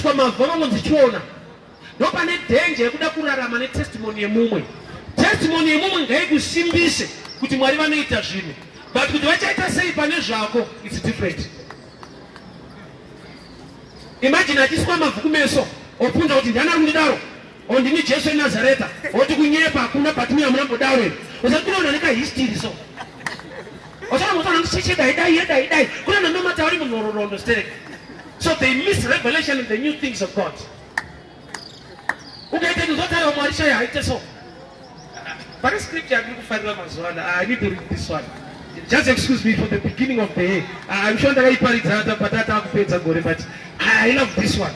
Vakaiswa mavhu vanongonzi chiona. Ndopane danger yekuda kurarama netestimony yemumwe. Testimony yemumwe ngaikusimbise kuti Mwari vanoita zvinhu, but kuti vachaita sei pane zvako it's different. Imagine achiswa mavhu kumeso obvunza kuti ndiani ari kundidaro, o ndini Jesu eNazareta, oti kunyepa hakuna, but me hamuna mbodaro here. Usati kunoona nekahistory so osana dai dai dai dai kuna namamata vari munhororondo sterek. So they miss revelation and the new things of God. Ukaita ndinotaura Mwari chaiye haite so. Pane scripture yandiri kufarira mazuva ano. I need to read this one. Just excuse me for the beginning of the year. I'm sure ndakaiparidza patata akupedza gore, but I love this one.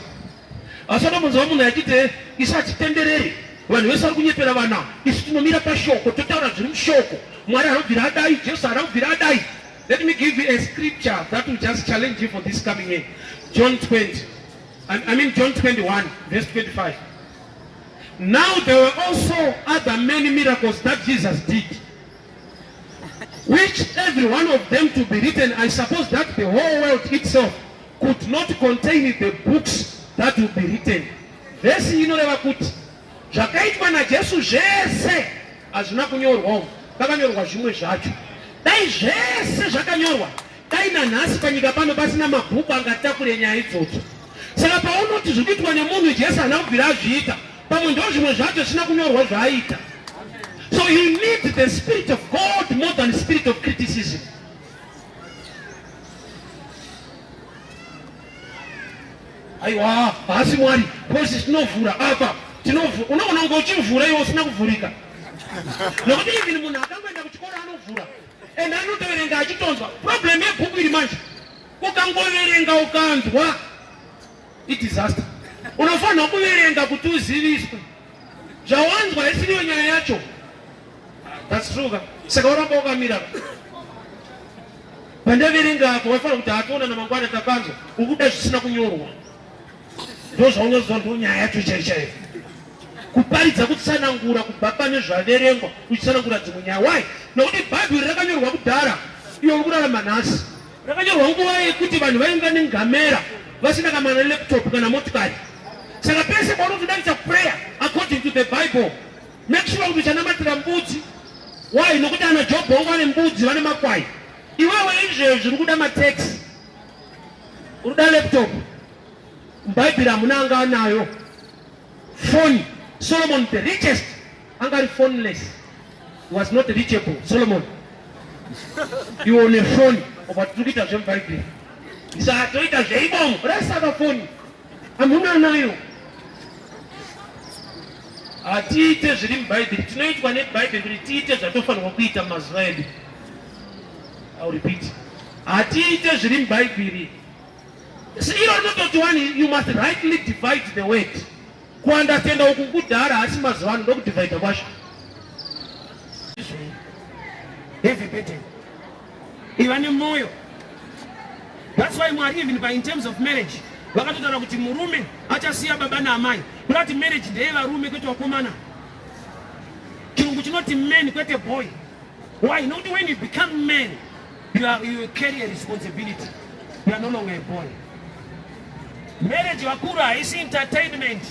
Asi vanomunzwa munhu achiti isu hatitendereri vanhu vese vari kunyepera vana, isu tinomira pashoko totaura zviri mushoko. Mwari anobvira adai, Jesu haana kubvira adai. Let me give you a scripture that will just challenge you for this coming year. John 20. I mean John 21, verse 25. Now there were also other many miracles that Jesus did, which every one of them to be written, I suppose that the whole world itself could not contain the books that would be written. Vhesi inoreva kuti zvakaitwa naJesu zvese hazvina kunyorwa umu, pakanyorwa zvimwe zvacho. Dai zvese zvakanyorwa, dai nanhasi panyika pano pasina mabhuku angatakure nyaya idzodzo. Saka paunoti zviri kuitwa nemunhu Jesu haana kubvira azviita, pamwe ndo zvimwe zvacho zvisina kunyorwa zvaaita. So you need the spirit of God more than spirit of criticism. Aiwa, haasi Mwari, because tinovhura apa, tinovhura. Unoona kunge uchivhura iwe usina kuvhurika. Nokuti even munhu akangoenda kuchikoro anovhura and anotoverenga achitonzwa. Problem yebhuku iri manje, ukangoverenga ukanzwa idisaster. Unofanirwa kuverenga kuti uziviswe zvawanzwa, isiriyo nyaya yacho. That's true ka. Saka uramba wakamira pandaverenga apo, waifanira kuti hationa namangwana takanzwa ukuda zvisina kunyorwa, ndo zvaunozwa, ndo nyaya yacho chaiyo chaiyo. Kuparidza kutsanangura kubva pane zvaverengwa uchitsanangura dzimwe nyaya. Why? Nokuti Bhaibheri rakanyorwa kudhara, iwe uri kurarama nhasi. Rakanyorwa nguva yekuti vanhu vainga nengamera, vasina kana laptop kana motikari. Saka pese paunoti udaita prayer according to the Bible, make sure kuti uchanamatira mbudzi. Why? Nokuti ana Jobho vanga vane mbudzi, vane makwai. Iwewe izvezvi uri kuda mataxi, uri kuda laptop. MuBhaibheri hamuna anga anayo phone. Solomon the richest anga ari phoneless, he was not reachable. Solomon, iwe une foni, obva tiri kuita zvemubhaibheri, isatoita zveimomo rasaka foni hamuna nayo. Hatiite zviri mubhaibheri, tinoitwa nebhaibheri kuti tiite zvatofanirwa kuita mumazuva edu. I'll repeat, hatiite zviri mubhaibheri. Iro rinototi wani, you must rightly divide the word. Kuunderstanda uku kudhara, hasi mazuva ano ndokudivhaidha kwacho. Heavy burden. Iva nemwoyo. That's why Mwari even by in terms of marriage vakatotaura kuti murume achasiya baba naamai. Kuda kuti marriage ndeyevarume kwete vakomana. Chirungu chinoti man kwete boy. Why? Nokuti when you become man, you carry a responsibility. You are no longer a boy. Marriage vakuru haisi entertainment,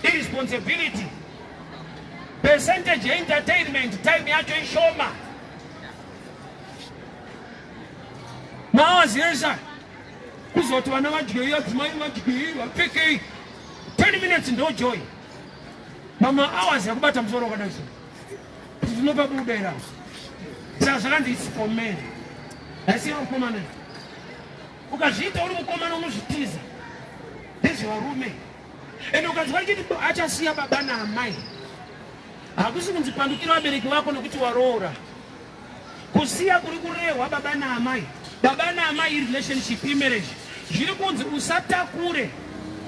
irresponsibility. Percentage yeentertainment time yacho ishoma. Mahours ese kuzoti vana vadyei, adzimai vadyei, vapfekei, 10 minutes ndo joy. Mama hours yakubata musoro wakadai so tinopabuda ira. Saka zvakanzi it's for men, haisi vakomana. Ukazviita uri mukomana unozvitiza, ndezvevarume. Ende ukanzwa richiti achasiya baba naamai, hakusi kunzi pandukira vabereki vako nokuti waroora. Kusiya kuri kurehwa baba naamai, baba naamai irelationship, imarriage. Zviri kunzi usatakure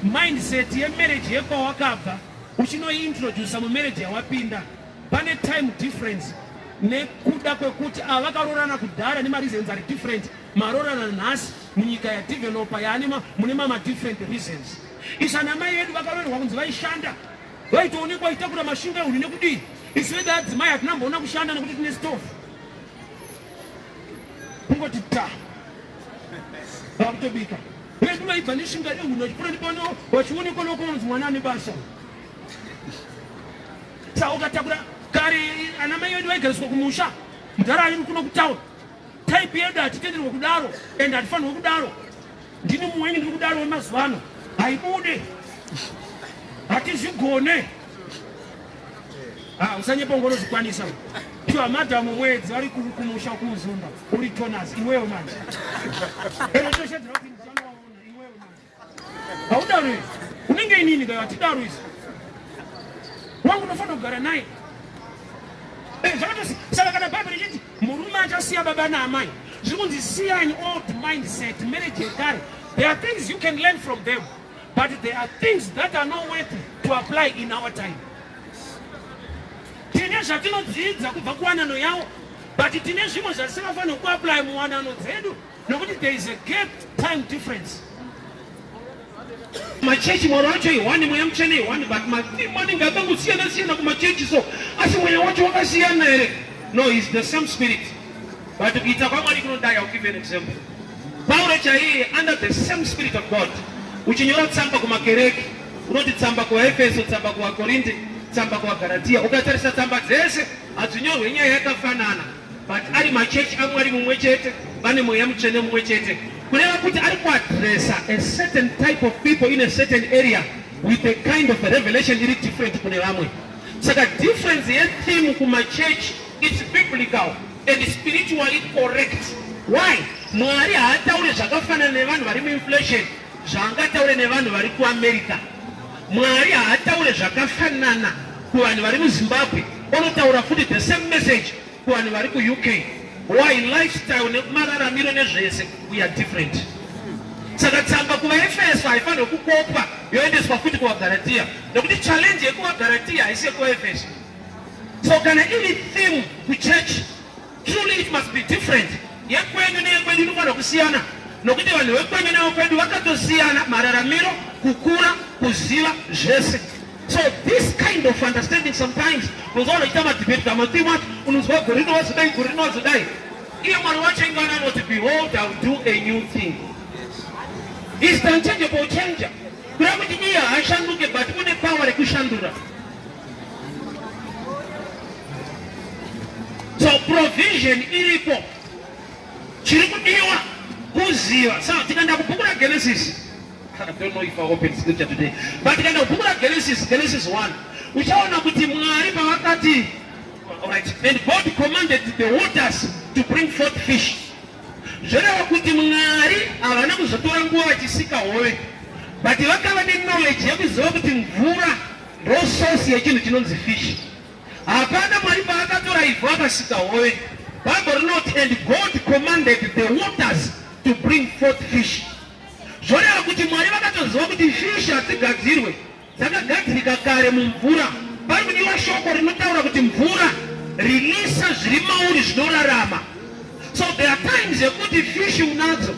mindset yemarriage yekwawakabva uchinointrodusa mumarriage yawapinda. Pane time difference nekuda kwekuti ava vakaroorana kudhara nemareasons ari different. Maroorana nhasi munyika yadevelopa yaane mune mama different reasons. Isu ana mai vedu vakaroorwa kunzi vaishanda, vaitoonekwa vaitakura mashinga ehuni nekudii. Isu vedu adzimai hatina mboona kushanda nekuti tine stove, kungoti ta vakutobika. Vedu vaibva neshinga dehunhu vachipfuura nepano vachionekwa nokunzi mwana ane basa. Saka ukatakura kare ana mai vedu vaigariswa kumusha, mudhara ari kuno kutaura. Type yedu hatitenderwe kudaro and hatifanirwe kudaro. Ndini mumwe ndiri kudaro wemazuva ano. Haibude. Hatizvigone. Ah, usanyepa ungonozvikwanisa. Sure, madam mwedzi vari kumusha kuuzumba. Uri tonas iwewe manje. Ero toshedzera kuti ndinoona iwewe manje. Haudaro izvi. Unenge inini kayo hatidaro izvi. Wangu unofanira kugara naye. Eh, zvakatosi saka kana Bhaibheri richiti murume achasiya baba naamai, zviri kunzi siyanyi old mindset, marriage yekare. There are things you can learn from them. But there are things that are not worthy to apply in our time. Tine zvatinodzidza kubva kuwanano yavo, but tine zvimwe zvatisingafaniri kuapply muwanano dzedu nokuti there is a gap time difference. Machechi mwari wacho ihwani, mweya mutsvene ihwani, but matheme anenge akangosiyana siyana kumachechi so, asi mweya wacho wakasiyana here? No, is the same spirit. But kuita kwaMwari kunodai, I'll give you an example. Pauro chaiye under the same spirit of God, uchinyora tsamba kumakereke, unoti tsamba kuvaEfeso, tsamba kuvaKorinte, tsamba kuvaGaratia. Ukatarisa tsamba dzese hadzinyorwe nyaya yakafanana, but ari machechi aMwari mumwe chete, vane mweya mutsvene mumwe chete. Kureva kuti ari kuadresa a certain type of people in a certain area with a kind of a revelation iri different kune vamwe. Saka difference yetheme kumachechi it's biblical and spiritually correct. Why? Mwari haataure zvakafanana nevanhu vari muinflation zvaangataure nevanhu vari kuAmerica. Mwari haataure zvakafanana kuvanhu vari muZimbabwe, onotaura futi the same message kuvanhu vari kuUK. Why? Lifestyle nemararamiro nezvese we are different. Saka tsamba kuvaEfeso haifanirwe kukopwa yoendeswa futi kuvaGaratia, nekuti challenge yekuvaGaratia haisi yekuvaEfeso. So kana iri theme kuchurch, truly it must be different. Yekwenyu neyekwedu inofanira kusiyana, nokuti vanhu vekwenyu nevekwedu vakatosiyana mararamiro, kukura, kuziva zvese. So this kind of understanding sometimes unonzwa vanoita madebate kamatheme acho, unonzwa gore rino wazodai, gore rino wazodai. Iye Mwari wacho ingana anoti behold I will do a new thing. Is the unchangeable changer. Kureva kuti iye haashanduke but une power rekushandura. So provision iripo, chiri kudiwa kuziva. So tikaenda kubhuku raGenesis, I don't know if I open scripture today, but tikaenda kubhuku raGenesis, Genesis 1, uchaona kuti Mwari pavakati, alright, and God commanded the waters to bring forth fish. Zvoreva kuti Mwari havana kuzotora nguva vachisika hove, but vakava neknowledge yekuziva kuti mvura ndo source yechinhu chinonzi fish. Hapana Mwari paakatora ivhu akasika hove. Bible rinoti and God commanded the waters to bring forth fish. Zvoreva kuti Mwari vakatoziva kuti fish hadzigadzirwe, dzakagadzirika kare mumvura. Pari kudiwa shoko rinotaura kuti mvura rilisa zviri mauri zvinorarama. So there are times yekuti fish unadzo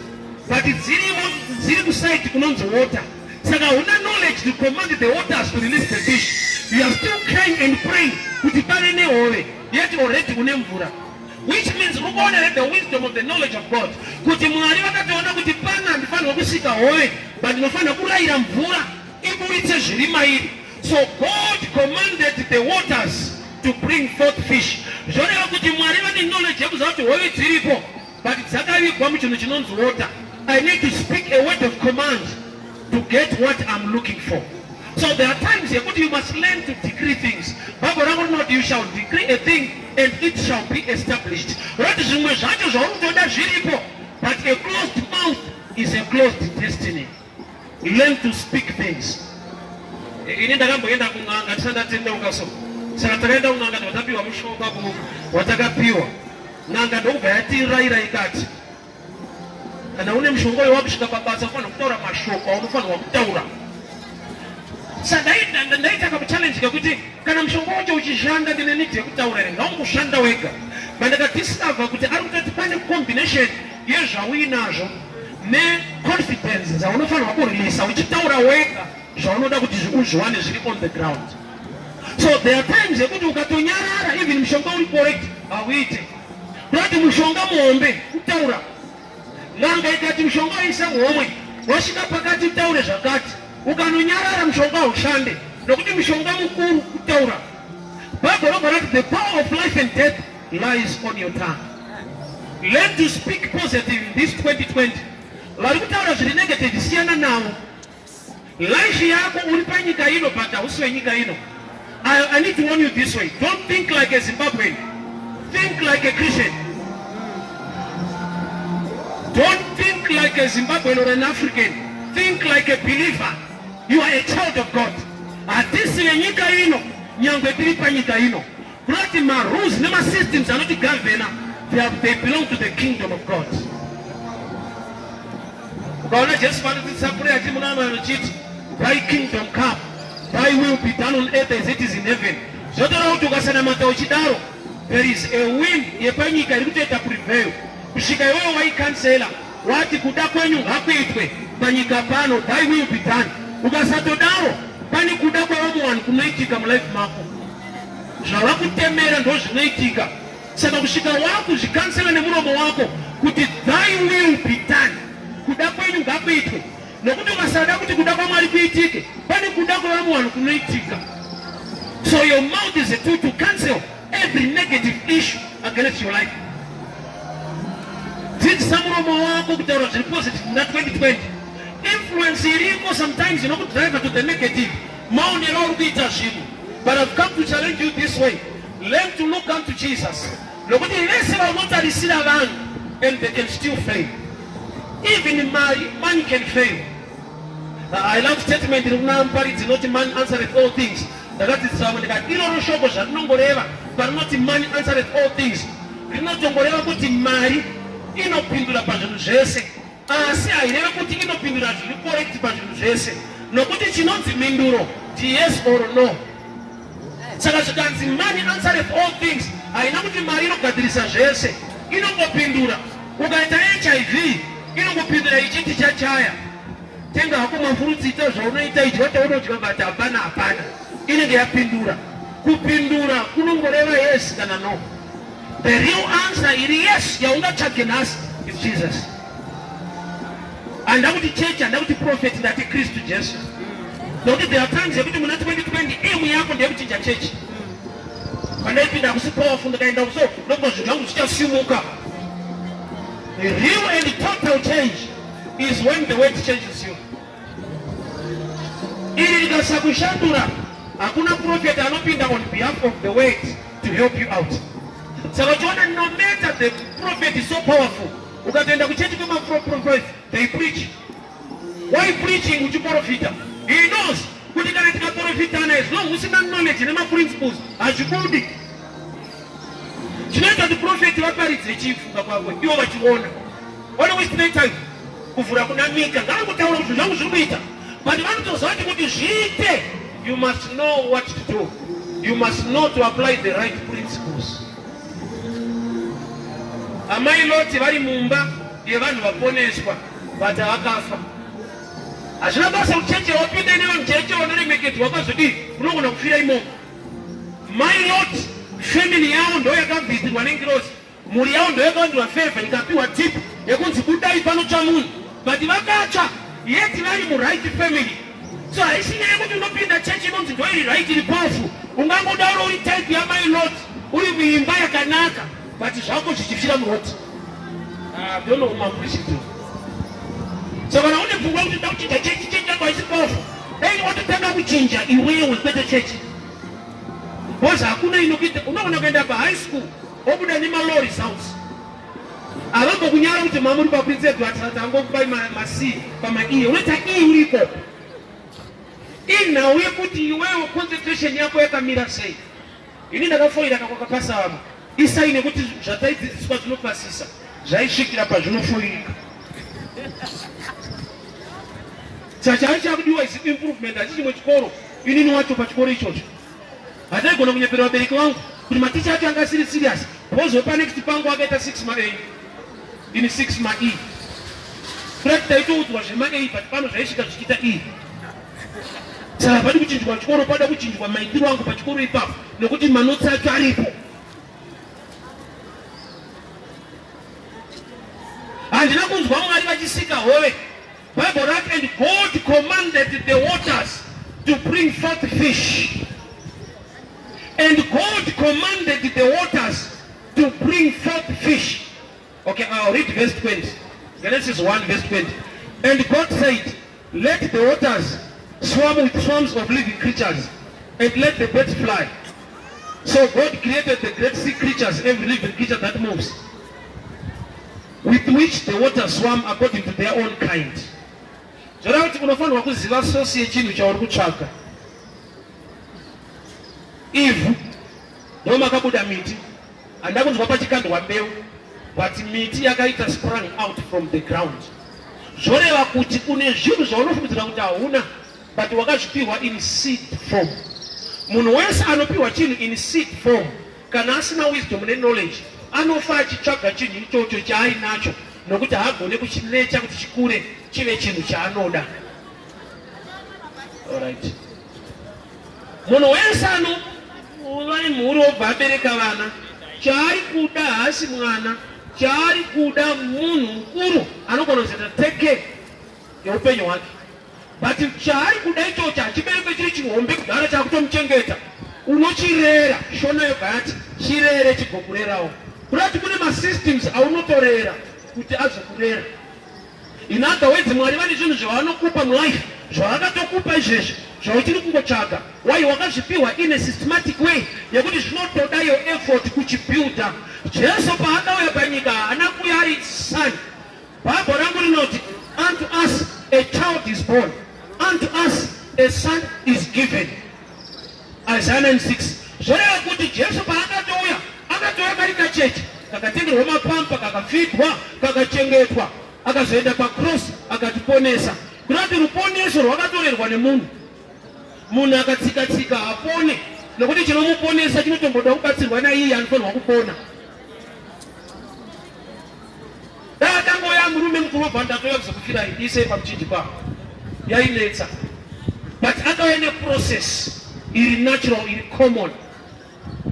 but dzirimo dziri kusaiti kunonzi water. Saka huna knowledge to command the waters to release the fish. You are still crying and praying kuti pave nehove yet already une mvura. Which means uri kuona here the wisdom of the knowledge of God kuti Mwari vakatoona kuti pana handifanirwa kusika hove but ndinofanira kurayira mvura iburitse zviri mairi. So God commanded the waters to bring forth fish. Zvoreva kuti Mwari vane knowledge yekuziva kuti hove dziripo but dzakavigwa muchinhu chinonzi water. I need to speak a word of command to get what I'm looking for. So there are times yekuti you must learn to decree things. Bible rangu rinoti you shall decree a thing and it shall be established. Roti zvimwe zvacho zvauri kutoda zviripo, but a closed mouth is a closed destiny. Learn to speak things. Ini ndakamboenda kun'anga ndisati ndatendeuka so. Saka takaenda kun'anga ndikatapiwa mushonga watakapiwa. N'anga ndokubva yatirayira ikati kana une mushonga uyo wakusvika pabasa unofanira kutaura mashoko aunofanirwa kutaura. Saka ndaita kamuchallenge kekuti kana mushonga wacho uchishanda ndine need yekutaura here, ngaungoshanda wega. But ndakadiscover kuti ari kutoti pane combination yezvauinazvo neconfidence dzaunofanirwa kureleasa uchitaura wega zvaunoda kuti uzviwane zviri on the ground. So there are times yekuti ukatonyarara even mushonga uri correct hauite. Kurati mushonga muhombe kutaura. N'anga ikati mushonga waisa muhomwe. Wasvika pakati utaure zvakati, ukanonyarara mushonga haushande, nokuti mushonga mukuru kutaura. Bible robva rati the power of life and death lies on your tongue. Learn to speak positive in this 2020. Vari kutaura zviri negative siyana navo. Life yako uri panyika ino but hausi wenyika ino. I need to warn you this way. Don't think like a Zimbabwean. Think like a Christian. Don't think like a Zimbabwean or an African. Think like a believer. You are a child of God. Hatisi venyika ino, nyangwe tiri panyika ino. Kurati marules nemasystems anotigovhena, they belong to the kingdom of God. Ukaona Jesu panodzidzisa prayer achiri muna Amai anochiti, Thy kingdom come, thy will be done on earth as it is in heaven. Zvotoreva kuti ukasanamata uchidaro, there is a wind yepanyika iri kutoita prevail kusvika iwewe waikansela wati kuda kwenyu ngakuitwe panyika pano, thy will be done. Ukasatodaro pane kuda kwevamwe vanhu kunoitika mulife mako, zvavakutemera ndozvinoitika. Saka kusvika wakuzvikansela nemuromo wako kuti thy will be done, kuda kwenyu ngakuitwe. Nokuti ukasada kuti kuda kwaMwari kuitike, pane kuda kwevamwe vanhu kunoitika. So your mouth is a tool to cancel every negative issue against your life. Dzidzisa muromo wako kutaura zviri positive muna 2020. Influence iriko sometimes inokudriver to the negative, maonero auri kuita zvinhu. But I've come to challenge you this way. Learn to look unto Jesus. Nokuti vese vaunotarisira vanhu and they can still fail. Even money can fail. I love statement iri kuna Muparidzi inoti money answereth all things. Ndakadzidzisa vamwe ndikati iroro shoko zvarinongoreva parinoti money answereth all things, rinotongoreva kuti mari inopindura pazvinhu zvese, asi haireve kuti inopindura zviri correct pazvinhu zvese, nokuti chinonzi mhinduro ndi yes or no. Saka zvikanzi money answereth all things, haina kuti mari inogadzirisa zvese, inongopindura. Ukaita HIV inongopindura ichiti chachaya, tenga hako mafurutsi, ita zvaunoita, idya chaunodya, but hapana hapana inenge yapindura. Kupindura kunongoreva yes kana no. The real answer iri yes yaungatsvage nhasi is Jesus. Handida kuti chechi, handida kuti prophet, ndati Kristu Jesu. Nokuti there are times yekuti muna 2020 aim yako ndeyekuchinja chechi. Pandaipinda kusi powerful, ndikaenda kuso ndokuva zvinhu zvangu zvichasimuka. The real and total change is when the word changes you. Iri rikasakushandura, hakuna prophet anopinda on behalf of the word to help you out. Saka uchiona, no matter the prophet is so powerful, ukatoenda kuchechi kwemaprophets, they preach. Why preaching uchiprofita? He knows kuti kana tikaprofitana, as long usina knowledge nemaprinciples, hazvibudi. Chinoita kuti prophet vaparidzire chiifunga kwakwe ivo vachiona, vano waste their time kuvhura kuna Mika, ngaangotaura kuti zvangu zviri kuita, but vanotoziva kuti zviite, you must know what to do, you must know to apply the right principles. Amai Loti vari mumba yevanhu vaponeswa, but vakafa. Hazvina basa kucheche wapinda nevanhu, cheche vanoremekedzwa wakazodii, unogona kufira imomo. Mai Lot family yavo ndo yakabvisirwa nengirozi, mhuri yavo ndo yakawandirwa favor, ikapiwa tip yekunzi budai panotsva munhu, but vakatsva yet vari muright family. So haisi nyaya yekuti unopinda chechi inonzi ndo iri right, iri powerful. Ungangodauro uri type yamai Lot, uri muimba yakanaka, but zvako zvichifira muroti. Ah, don't know whom I'm preaching to. So kana une pfungwa kuti nda kuchinja chechi, chechi yangu haisi powerful, dai watotanga kuchinja iwewe kwete chechi, because hakuna inokuita. Unogona kuenda pahigh school wobuda nemalow results, havambokunyara kuti mamuri paPrince Edward, tangokupai maC pamaE, unoita E uri ikoko. Inhau yekuti iwewe concentration yako yakamira sei. Ini ndakafoira kakwakapasa vamwe, isai nekuti zvataidzidziswa zvinopasisa zvaisvikira pazvinofoirika. Saka chakudiwa is improvement. Hachi chimwe chikoro, inini wacho pachikoro ichocho hataigona kunyepera vabereki vangu kuti maticha acho anga asiri serious, because wepanext pangu akaita 6 ma A, ini 6 ma E. Kurati taitoudzwa zvema A, but pano zvaisvika zvichiita E. Saka hapadi kuchinjwa chikoro, pada kuchinjwa maitiro angu pachikoro ipapo, nekuti manotsi acho aripo. Handina kunzwa Mwari vachisika hove. Bible rati, "And God commanded the waters to bring forth fish." And God commanded the waters to bring forth fish. Okay, I'll read verse 20. Genesis 1 verse 20. "And God said, 'Let the waters swarm with swarms of living creatures, and let the birds fly.' So God created the great sea creatures, every living creature that moves, with which the waters swarm according to their own kind." Zvoreva kuti unofanirwa kuziva source yechinhu chauri kutsvaga. Ivhu ndo makabuda miti. Handina kunzwa pachikandwa mbeu, but miti yakaita sprang out from the ground. Zvoreva kuti une zvinhu zvaunofungidzira kuti hauna, but wakazvipiwa in seed form. Munhu wese anopiwa chinhu in seed form, kana asina wisdom neknowledge, anofa achitsvaga chinhu ichocho chaainacho, nokuti haagone kuchinecha kuti chikure chive chinhu chaanoda. Alright, munhu wese anova nemhuri, wobva abereka vana, chaari kuda haasi mwana. Chaari kuda munhu mukuru anogona kuzoita take care yeupenyu hwake, but chaari kuda ichocho hachiberekwe chiri chihombe kudhara chakutomuchengeta. Unochirera. Shona yobva yati chirere chigokurerawo. Kuda kuti kune masystems aunotorera kuti azokurera. In other words, Mwari vane zvinhu zvavanokupa mulife, zvavakatokupa izvezvi zvauchiri kungotsvaga. Wai wakazvipiwa in a systematic way yekuti zvinotoda your effort kuchibuilda. Jesu paakauya panyika, haana kuuya ari son. Bhaibheri rangu rinoti, "Unto us a child is born, unto us a son is given," Isaiah 96. Zvoreva kuti Jesu paakatouya, akatouya kari kacheche, kakatengerwa mapampa, kakafidwa, kakachengetwa, akazoenda pacross, akatiponesa. Kuda kuti ruponeso rwakatorerwa nemunhu. Munhu akatsika-tsika hapone, nokuti chinomuponesa chinotomboda kubatsirwa naiye anofanirwa kupona. Dai akangoya murume mukuru, obva ndatouya kuzokufirai, isei pamuchinjikwa, yainetsa. But akauya neprocess iri natural, iri common.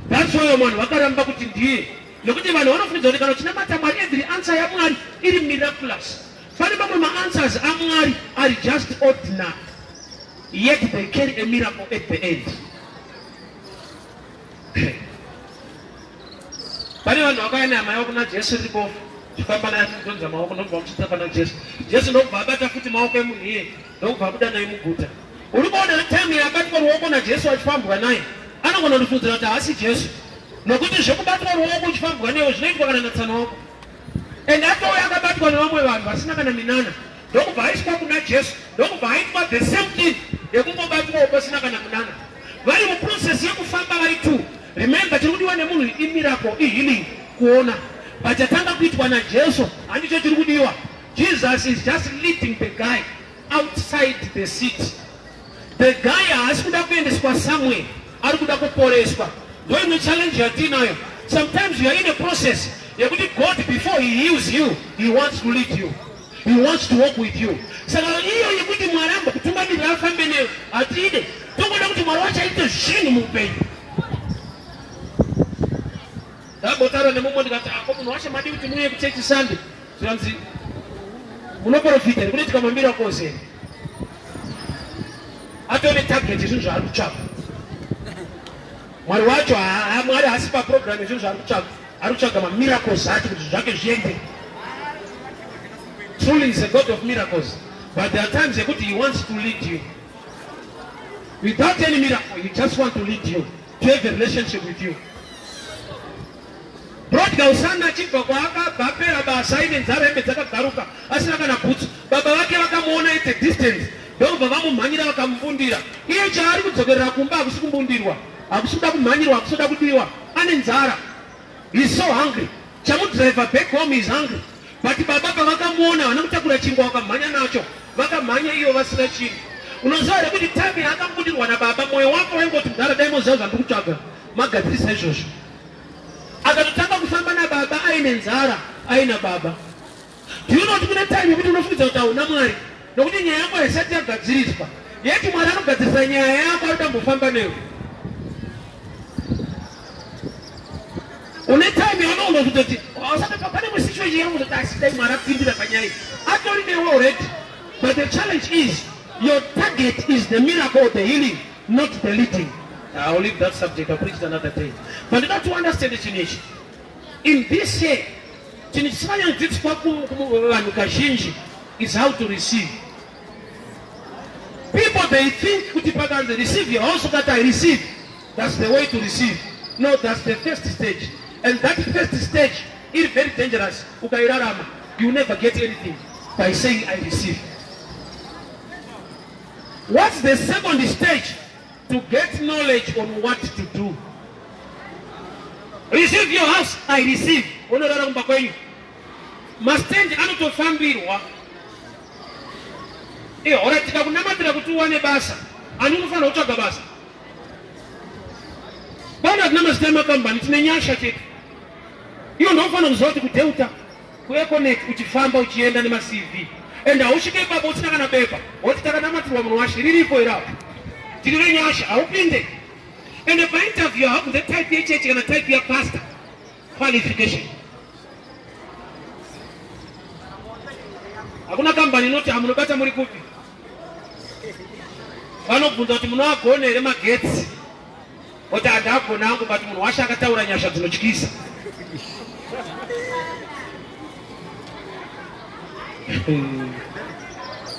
That's why vanhu vakaramba kuti ndiye, nokuti vanhu vanofunidza kuti kana uchinamata Mwari, every answer yaMwari iri miraculous. Pane mamwe maanswers aMwari ari just ordinary, yet they carry a miracle at the end. Pane vanhu vakauya nehama yavo kuna Jesu iri bofu, chifamba naye achidhonza maoko, ndokubva muchitsa pana Jesu. Jesu ndokubva abata futi maoko emunhu iye, ndokubva abuda naye muguta. Uri kuona time yabatwa ruoko naJesu achifambwa naye, anogona kundifundzira kuti haasi Jesu, nokuti zvekubatwa ruoko uchifambwa newe zvinoitwa kana natsana wako. And atouya akabatwa nevamwe vanhu vasina kana minana, ndokubva aiswa kuna Jesu, ndokubva aitwa the same thing yekungobatwawo pasina kana munana. Vari muprocess yekufamba vari two. Remember, chiri kudiwa nemunhu imiracle, ihealing, kuona. But chatanga kuitwa naJesu handicho chiri kudiwa. Jesus is just leading the guy outside the city. The guy haasi kuda kuendeswa somewhere, ari kuda kuporeswa. Ndo imwe challenge yatinayo. Sometimes you are in a process yekuti God, before he heals you, he wants to lead you, he wants to walk with you. Saka iyo yekuti Mwari amba kutungamirira, afambe newe, hatide. Tongoda kuti Mwari wacho aite zvinhu muupenyu. Ndambotaura nemumwe, ndikati, "Ako munhu wacho, madi kuti muuye kuchechi Sunday?" Zvikanzi, "Munoprofita here? Kunoitika mamiracles here?" Atone target zvinhu zvaari kutsvaga. Mwari wacho, Mwari haasi paprogram yezvinhu zvaari kutsvaga. Ari kutsvaga mamiracles acho kuti zvake zviende. Truly is a God of miracles, but there are times yekuti he wants to lead you without any miracle. He just want to lead you, to have a relationship with you. Prodigal son achibva kwaakabva, apera basa, aine nzara, hembe dzakagaruka, asina kana bhutsu, baba vake vakamuona at a distance, ndokubva vamumhanyira, vakamubundira. Iye chaari kudzokerera kumba hakusi kumbundirwa, hakusi kuda kumhanyirwa, hakusi kuda kudiwa. Ane nzara. He's so hungry. Chamudriver back home is hungry. But baba pavakamuona, havana kutakura chingwa vakamhanya nacho. Vakamhanya iyo vasina chinhu. Unoziva here kuti time yaakambudirwa nababa, mwoyo wako waingoti, "Mudhara, dai moziva zvandiri kutsvaga, magadzirisa izvozvo." Akatotanga kufamba nababa aine nzara, aina baba. Do you know kuti kune time yekuti unofungidza kuti hauna Mwari, nokuti nyaya yako haisati yagadziriswa? Yeti Mwari anogadzirisa nyaya yako, ari kutambofamba newe. Une time yaunoona kutoti pane musituation yaunozoti, "Asi dai Mwari apindira panyaya iyi." Atori newe already. But the challenge is your target is the miracle or the healing, not the leading. I'll leave that subject. I'll preach it another day. But you got to understand chinhu ichi. In this year, chinhu chisinganyanyodzidziswa kuvanhu kazhinji is how to receive. People, they think kuti pakanzi receive your house, ukati I receive, that's the way to receive. No, that's the first stage. And that first stage is very dangerous. Ukairarama, you never get anything by saying I receive. What's the second stage? To get knowledge on what to do. Receive your house, I receive. Unorara kumba kwenyu. Mastendi anotofambirwa. Ora tikakunamatira kuti uwane basa, ani unofanira kutsvaga basa. Bana hatina mazita emakambani, tine nyasha chete. Iyo ndofanira kuziva kuti kuDelta, kuEconet, uchifamba uchienda nemaCV, and hausvike ipapo usina kana bepa, woti takanamatirwa munhu washe, riripo irapo, tiri venyasha, haupinde. Ende painterview haubvunze type yechechi kana type yapastor, qualification. Hakuna kambani inoti hamunobata muri kupi. Vanobvunza kuti munoagona here magetsi, oti handagona angu, but munhu washe akataura nyasha dzinotyisa.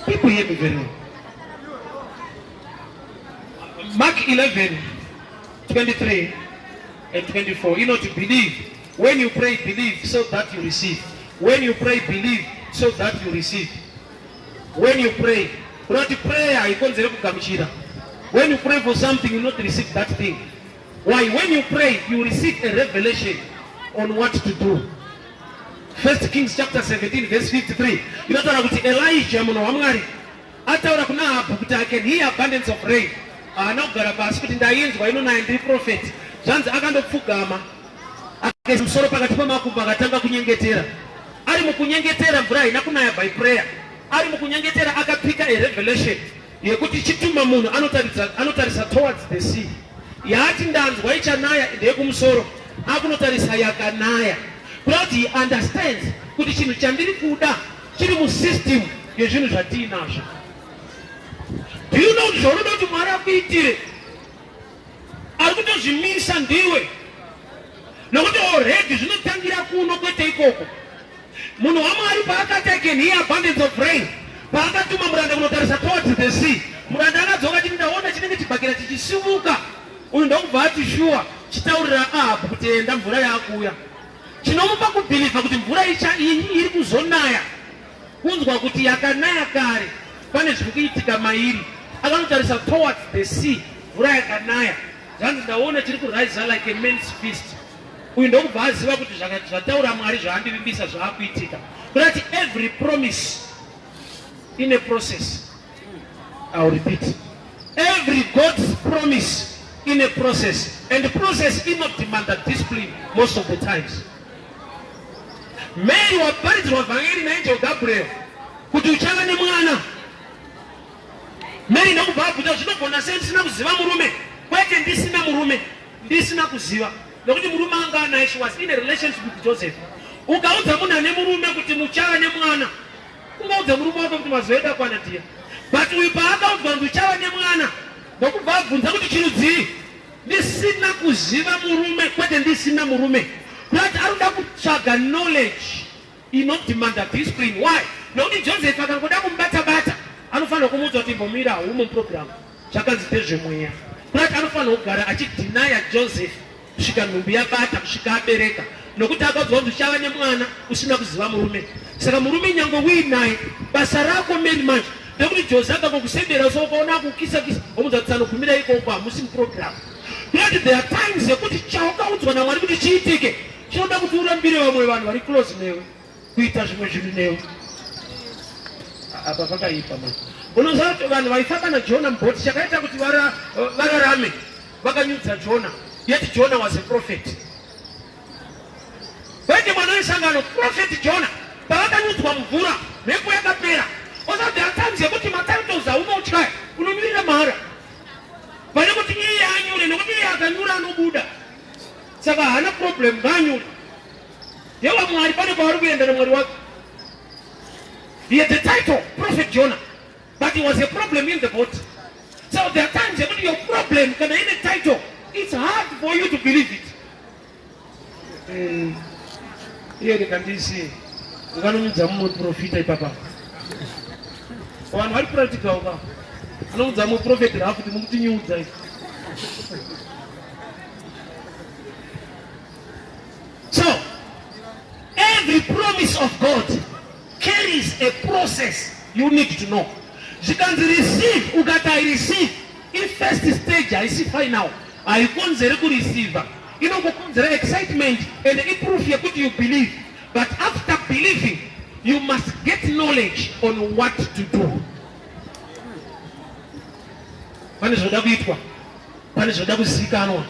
People, hear me very well. Mark 11, 23 and 24. To believe. When you pray, believe so that you receive. When you pray, believe so that you receive. When you pray, unoti prayer haikonzere kugamuchira. When you pray for something, you not receive that thing. Why? When you pray, you receive a revelation on what to do. First Kings chapter 17 verse 53 inotaura kuti Elijah, munhu waMwari, ataura kuna Ahabhu kuti I can hear abundance of rain. Haana kugara pasi kuti ndainzwa inonaya, ndiri prophet. Zvanzi akandopfugama, akaisa musoro pakati pemakumbo, akatanga kunyengetera. Ari mukunyengetera, mvura haina kunaya by prayer. Ari mukunyengetera, akapika a revelation yekuti chituma munhu anotarisa towards the sea. Yaati ndanzwa ichanaya ndeyekumusoro, akunotarisa, yakanaya. Kuda kuti he understands kuti chinhu chandiri kuda chiri musystem yezvinhu zvatiinazvo. Do you know kuti zvaunoda kuti Mwari akuitire, ari kutozvimisa ndiwe, nokuti already zvinotangira kuno, kwete ikoko. Munhu waMwari paakati I can hear abundance of rain, paakatuma muranda kunotarisa towards the sea, muranda akadzoka chiti ndaona chinenge chibhakera chichisimuka. Uyu ndokubva ati shuwa, chitaurira Ahabhu kuti enda, mvura yaakuuya. Chinomupa kubhilivha kuti mvura icha iri kuzonaya, kunzwa kuti yakanaya kare, pane zviri kuitika mairi. Akanotarisa towards the sea, mvura yakanaya. Zvanzi ndaona chiri kurise like a man's fist. Uyu ndokubva aziva kuti zvataura Mwari, zvaandivimbisa zvaakuitika. Kurati every promise in a process. I'll repeat, every God's promise in a process, and the process inodemanda discipline most of the times. Mary waparidzirwa vhangeri naangel Gabriel kuti uchava nemwana. Mary ndokubva abvunza, zvinogona sei ndisina kuziva murume? Kwete ndisina murume, ndisina kuziva, nokuti murume anga anaye. She was in a relationship with Joseph. Ukaudza munhu ane murume kuti muchava nemwana, ungaudza murume wako kuti mazuva edu akwana tiya. But uyu paakaudzwa kuti uchava nemwana, ndokubva abvunza kuti chirudzii, ndisina kuziva murume? Kwete ndisina murume. Kuti ari kuda kutsvaga knowledge inodemanda discipline. Why? Nokuti Joseph akangoda kumubata-bata, anofanira kumuudza kuti imbomira, haumo muprogram, zvakanzi ndezvemweya. Kurati anofanira kugara achidhinaya Joseph kusvika nhumbi yabata, kusvika abereka, nokuti akaudzwa kuti uchava nemwana usina kuziva murume. Saka murume nyange uinaye, basa rako Mary manje nekuti Jose akangokusendera, so ukaona akukisa kisa, omudza kuti tsanogumira ikoko, hamusi muprogram. Kurati there are times yekuti chaukaudzwa naMwari kuti chiitike chinoda kuti urambire vamwe vanhu vari close newe kuita zvimwe zvinhu newe. Apa pakaipa manje. Unoziva kuti vanhu vaifamba naJona mubhoti, chakaita kuti vararame, vakanyudza Jona. Yet Jona was a prophet, kwete mwana wesangano. Prophet Jona pavakanyudzwa mumvura, mhepo yakapera. Oza there are times yekuti matitles aunotyaya unonyurira mahara pane kuti iye anyure, nekuti iye akanyura anobuda, saka haana problem, ngaanyure. Yewa Mwari pane kwaari kuenda naMwari wake. He had the title prophet Jonah. But it was a problem in the boat. So there are times yekuti your problem kana ine title, it's hard for you to believe it. Eh, iye rega ndisiye unganomudza mumwe profita ipapa. Vanhu vari practical ka. Anoudza mumwe prophet rafu kuti mukutinyudza izvi. So, every promise of God carries a process you need to know. Zvikanzi receive, ukati I receive, ifirst stage, haisi final. Haikonzeri kureceiver, inongokonzera excitement and iproof yekuti you believe. But after believing, you must get knowledge on what to do. Pane zvoda kuitwa, pane zvoda kuzivikanwa.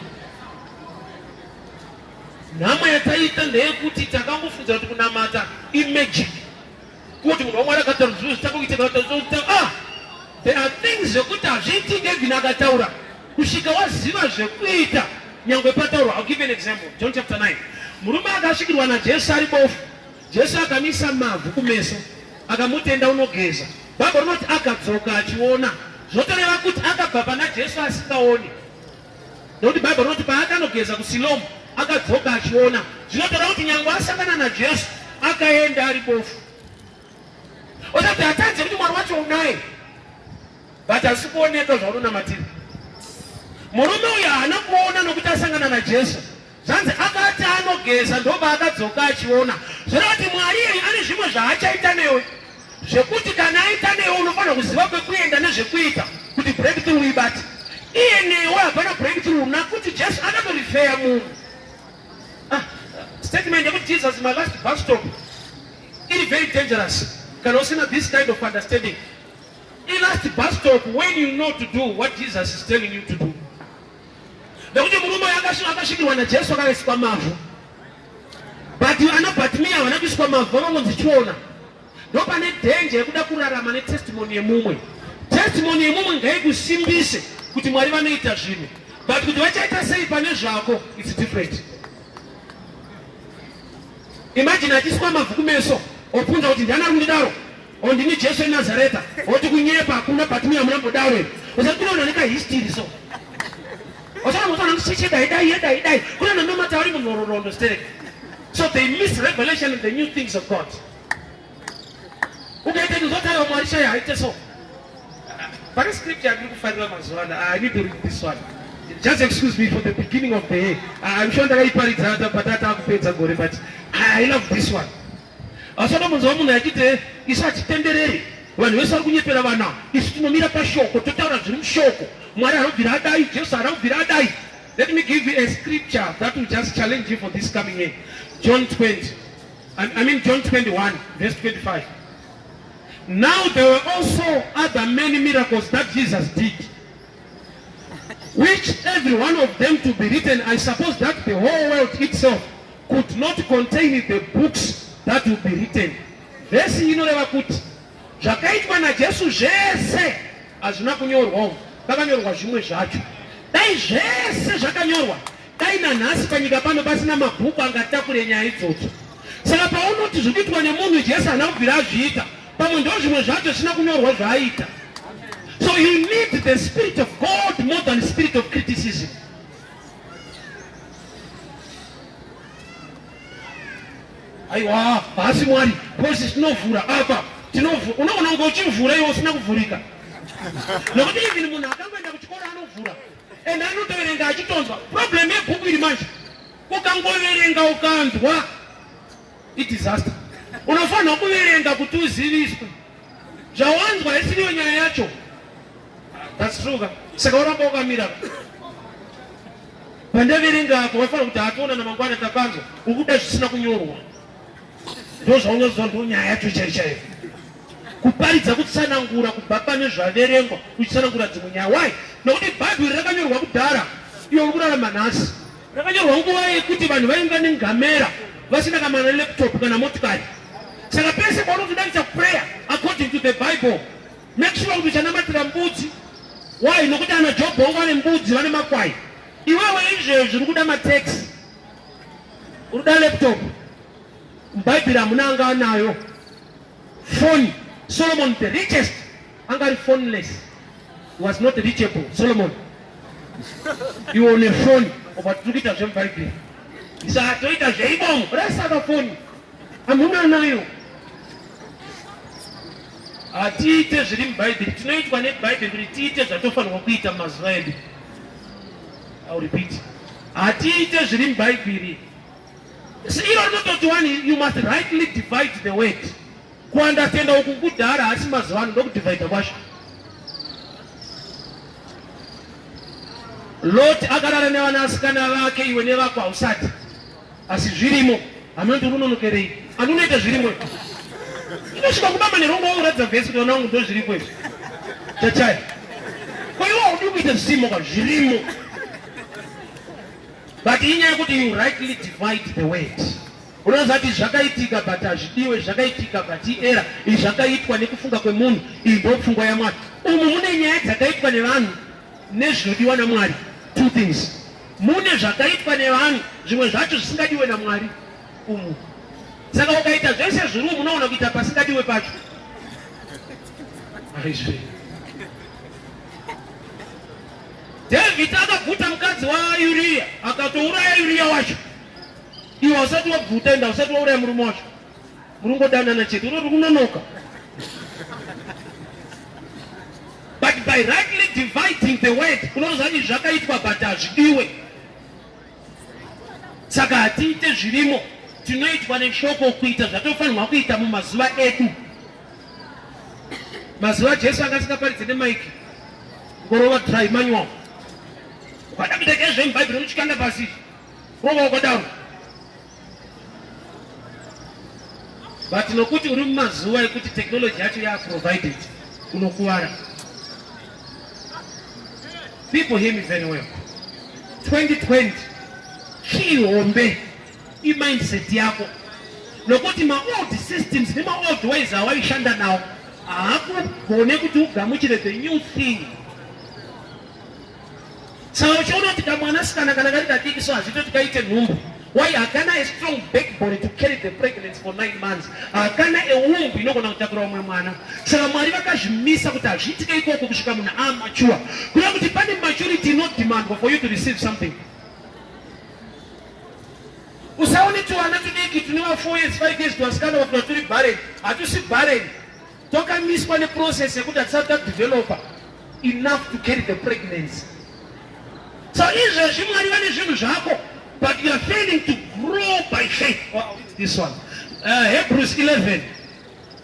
Nhamo yataita ndeyekuti takangofunza kuti kunamata imagic, kuti munhu waMwari akataura zvinhu zvitakuitika. Ah, there are things zvekuti hazviitike even akataura kusvika waziva zvekuita nyangwe pataurwa. I'll give you an example. John chapter 9, murume akasvikirwa naJesu ari bofu. Jesu akamisa mavhu kumeso, akamutenda unogeza. Bhaibheri rinoti akadzoka achiona. Zvotoreva kuti akabva pana Jesu asingaoni, nekuti Bhaibheri rinoti paakanogeza kuSilomu akadzoka achiona. Zvinotora kuti nyange asangana naJesu, akaenda ari bofu. Osati hatadze kuti Mwari wacho unaye, but asi kuoneka zvaunonamatira. Murume uyu haana kuona nokuti asangana naJesu. Zvanzi akati anogeza, ndobva akadzoka achiona. Zvoreva kuti Mwari iyeye ane zvimwe zvaachaita newe, zvekuti kana aita newe, unofanira kuziva kwekuenda nezvekuita kuti breakthrough ibate. Iye newe hapana breakthrough, nakuti Jesu akatorifeya munhu. Ah, statement yekuti "Jesus is my last bus stop" iri very dangerous kana usina this kind of understanding. Ilast bus stop when you know to do what Jesus is telling you to do, nekuti murume uyu akasvikirwa naJesu, akaiswa mavhu, but ana Bartimaeus havana kuiswa mavhu, vanongonzi chiona. Ndo pane danger yekuda kurarama netestimony yemumwe. Testimony yemumwe ngaikusimbise kuti Mwari vanoita zvinhu, but kuti vachaita sei pane zvako, it's different. Imagine achiswa mavhu kumeso, obvunza kuti, "Ndiani ari kundidaro?" O, "Ndini Jesu eNazareta." Oti, "Kunyepa, hakuna Bartimaeus, munambodaro here?" Usati kunoona nekahistory so osanamosanandicheche dai dai dai dai kuna nanomata vari munhororondo sterek. So they miss revelation and the new things of God. Ukaita ndizotaura Mwari shaya haite so. Pane scripture yandiri kufarira mazuva ano. I need to read this one. Just excuse me for the beginning of the year. I'm sure ndakaiparidza patata akupedza gore, but I love this one. Asana munzwa munhu achiti, "Isu hatitendereri, vanhu vese vari kunyepera vana. Isu tinomira pashoko, totaura zviri mushoko. Mwari anobvira adai, Jesu anobvira adai." Let me give you a scripture that will just challenge you for this coming year. John 20, I mean John 21 verse 25. "Now there were also other many miracles that Jesus did, which every one of them to be written, I suppose that the whole world itself could not contain the books that will be written." Vhesi inoreva kuti zvakaitwa naJesu zvese hazvina kunyorwa. Pakanyorwa zvimwe zvacho. Dai zvese zvakanyorwa, dai nanhasi panyika pano pasina mabhuku angatakure nyaya idzodzo. Saka paunoti zviri kuitwa nemunhu Jesu haana kubvira azviita, pamwe ndo zvimwe zvacho zvisina kunyorwa zvaaita. So you need the spirit of God more than the spirit of criticism. Aiwa, haasi Mwari kosi. Tinovhura apa, tinovhura, unoona kunge uchivhura iwe usina kuvhurika, nokuti even munhu akangoenda kuchikoro anovhura and anotoverenga achitonzwa. Problem yebhuku iri manje, ukangoverenga ukanzwa, idisaster. Unofanirwa kuverenga kuti uziviswe zvawanzwa, isiriyo nyaya yacho. That's true ka? Saka uramba wakamira pandaverenga apo, wafanira kuti hationa namangwana takanzwa. Ukuda zvisina kunyorwa, ndo zvaunyaziva, ndo nyaya yacho chaiyo chaiyo. Kuparidza kutsanangura kubva pane zvaverengwa, uchitsanangura dzimwe nyaya. Why? Nokuti Bhaibheri rakanyorwa kudhara, iwe uri kurarama nhasi. Rakanyorwa nguva yekuti vanhu vainga nengamera, vasina kana laptop kana motikari. Saka pese paunotoda kuita prayer according to the Bible, make sure kuti uchanamatira mbudzi. Why? Nokuti ana Jobho vane mbudzi, vane makwai. Iwewe izvezvi uri kuda mataxi, uri kuda laptop. Mubhaibheri hamuna anga anayo foni. Solomon, the richest Anga ari phoneless. He was not reachable. Solomon. Iwe une foni obva tiri kuita zvemubhaibheri. Saka toita zveimomo. Rasaka foni. Hamuna nayo. Hatiite zviri mubhaibheri. Tinoitwa nebhaibheri kuti tiite zvatofanirwa kuita mumazuva edu. I'll repeat. Hatiite zviri mubhaibheri. Iro rinototi wani you must rightly divide the word. Kuandastenda uku kudhara hasi mazuva ano ndokudivhaidha kwacho. Lot akarara nevanasikana vake iwe nevako hausati. Asi zvirimo. Hameno kuti unononokerei. Ani unoita zvirimo. Inosvika kubamba nerongo wauratidza vhesi kuti vana vangu ndozviripo izvi. Chachaya. Ko iwe haudi kuita zvisimo ka zvirimo. But inyaya yekuti you rightly divide the word. Unoziva kuti zvakaitika but hazvidiwe, zvakaitika but iera, izvi zvakaitwa nekufunga kwemunhu, iyi ndopfungwa yaMwari. Umu mune nyaya dzakaitwa nevanhu nezvinodiwa naMwari. Two things. Mune zvakaitwa nevanhu, zvimwe zvacho zvisingadiwe naMwari umu. Saka ukaita zvese zviri umu unoona kuita pasingadiwe pacho. Aizve. David akabvuta mukadzi waUria akatouraya Uria wacho. Iwe hausati wabvuta ende hausati wauraya murume wacho. Muringodanana chete unoti kunonoka. But by rightly dividing the word unoziva izvi zvakaitwa but hazvidiwe. Saka hatiite zvirimo, tinoitwa neshoko kuita zvatofanirwa kuita mumazuva edu. Mazuva Jesu anga asingaparidze nemaiki, ngorova dry manual. Ukada kuita chaizvo mubhaibheri unochikanda pasi. Rova wakadaro. But nokuti uri mumazuva ekuti technology yacho ya provided unokuvara. People hear me very well. 2020 key hombe imindset yako nokuti maold systems nemaold ways awaishanda nawo haakugone kuti ugamuchire the new thing. Saka uchiona kuti kamwanasikana kana kari kadiki so hazvitoti kaite nhumbu. Why hakana a strong backbone to carry the pregnancy for 9 months. Hakana a womb inogona kutakura umwe mwana. Saka Mwari vakazvimisa kuti hazviitike ikoko kusvika munhu amature. Kureva kuti pane maturity inodemandwa for you to receive something. Usaone tuwana tudiki tune va 4 years 5 years twasikana vatwa turi barren. Hatusi barren. Twakamiswa neprocess yekuti hatisati tadevelopa enough to carry the pregnancy. So izvezvi Mwari vane zvinhu zvako but you are failing to grow by faith. Oh, this one. Hebrews 11,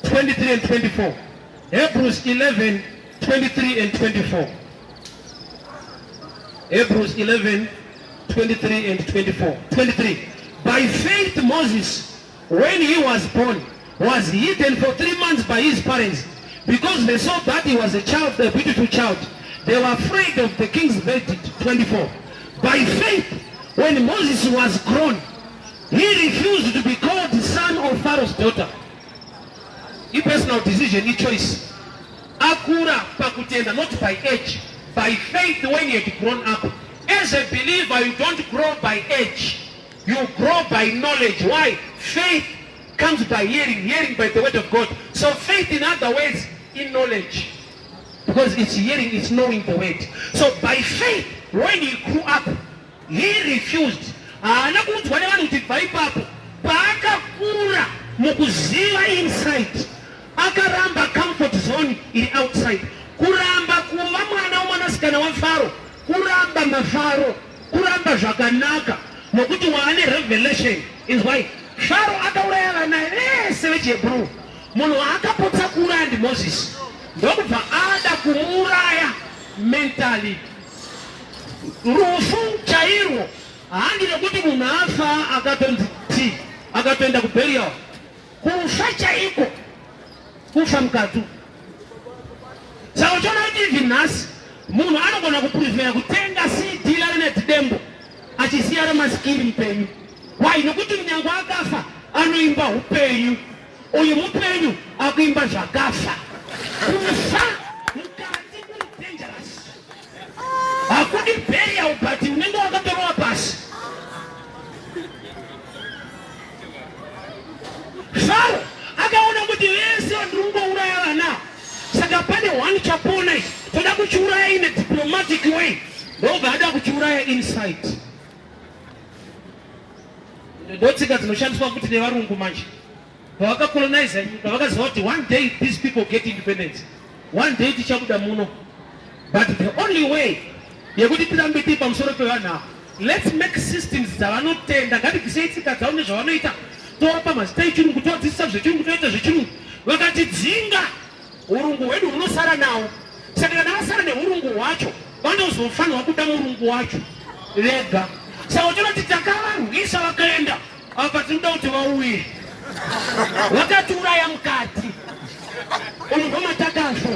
23 and 24. Hebrews 11, 23 and 24. Hebrews 11, 23 and 24. 23. By faith Moses, when he was born, was hidden for 3 months by his parents because they saw that he was a child, a beautiful child. They were afraid of the king's verdict. 24. By faith, when Moses was grown, he refused to be called the son of Pharaoh's daughter. I personal decision, i choice. Akura pakutenda, not by age. By faith when he had grown up. As a believer, you don't grow by age. You grow by knowledge. Why? Faith comes by hearing, hearing by the word of God. So faith, in other words, in knowledge. Because it's hearing, it's knowing the word. So by faith, when he grew up, he refused. Haana kuudzwa nevanhu kuti bva ipapo. Paakakura mukuziva inside, akaramba comfort zone iri outside. Kuramba kuva mwana womwanasikana waFaro, kuramba mafaro, kuramba zvakanaka, nokuti waane revelation. Inzwai, Faro akauraya vana vese vechiHebrew. Munhu waakapotsa kuuraya ndiMoses, ndokubva ada kumuuraya mentally. Rufu chairwo handi rekuti munhu afa akatonzi ti akatoenda kuburial. Kufa chaiko kufa mukati. Saka uchiona kuti even nhasi munhu anogona kuprefera kutenga CD raLeonard Dembo achisiya raMaskiri mupenyu. Why? Nokuti munyange akafa anoimba upenyu. Uyu mupenyu akuimba zvakafa. Kufa mukati kuri dangerous. Hakudi burial but unenge wakatorowa pasi. Faro akaona kuti vese vandiri kungouraya vana, saka pane one diplomatic way, ndobva ada kuchiuraya inside. Ndotsika dzinoshandiswa futi nevarungu manje. Pavakacolonize nyika, vakaziva kuti one day these people get independence, one day tichabuda muno, but the only way yekuti tirambe tiri pamusoro pevanhu ava, let's make systems dzavanotenda. Ngatibvisei tsika dzavo nezvavanoita, tovapa mazita echirungu, tovadzidzisa zvechirungu, toita zvechirungu. Vakatidzinga, urungu hwedu hunosara nawo. Saka kana vasara neurungu hwacho, vanozofanirwa kuda murungu wacho vega. Saka uchiona kuti takavarwisa vakaenda, apa tinoda kuti vauye. Vakatiuraya mukati umu, ndomatakafa,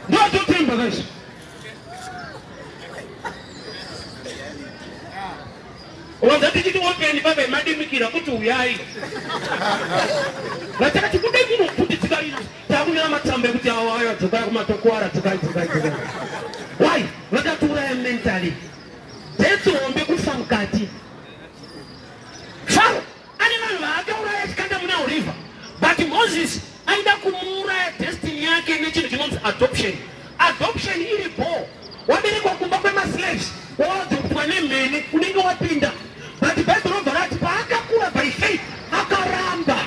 ndototemba kaizvo. Wanza tichiti open baba madimikira kuti uyai, vatakati kudai kuno kuti tsikarino takunyora matsamba ekuti awo ayo dzokai kumatokwara, dzokai, dzokai, dzokai. Why? Vakatiuraya mentally. Death hombe kufa mukati. Faro ane vanhu vaakauraya achikanda muna River, but Moses aida kumuuraya destiny yake nechinhu chinonzi adoption. Adoption iri bo, waberekwa kumba kwemaslaves, waadoptwa nemhene, unenge wapinda. But Bhaibheri robva rati paakakura, by faith akaramba.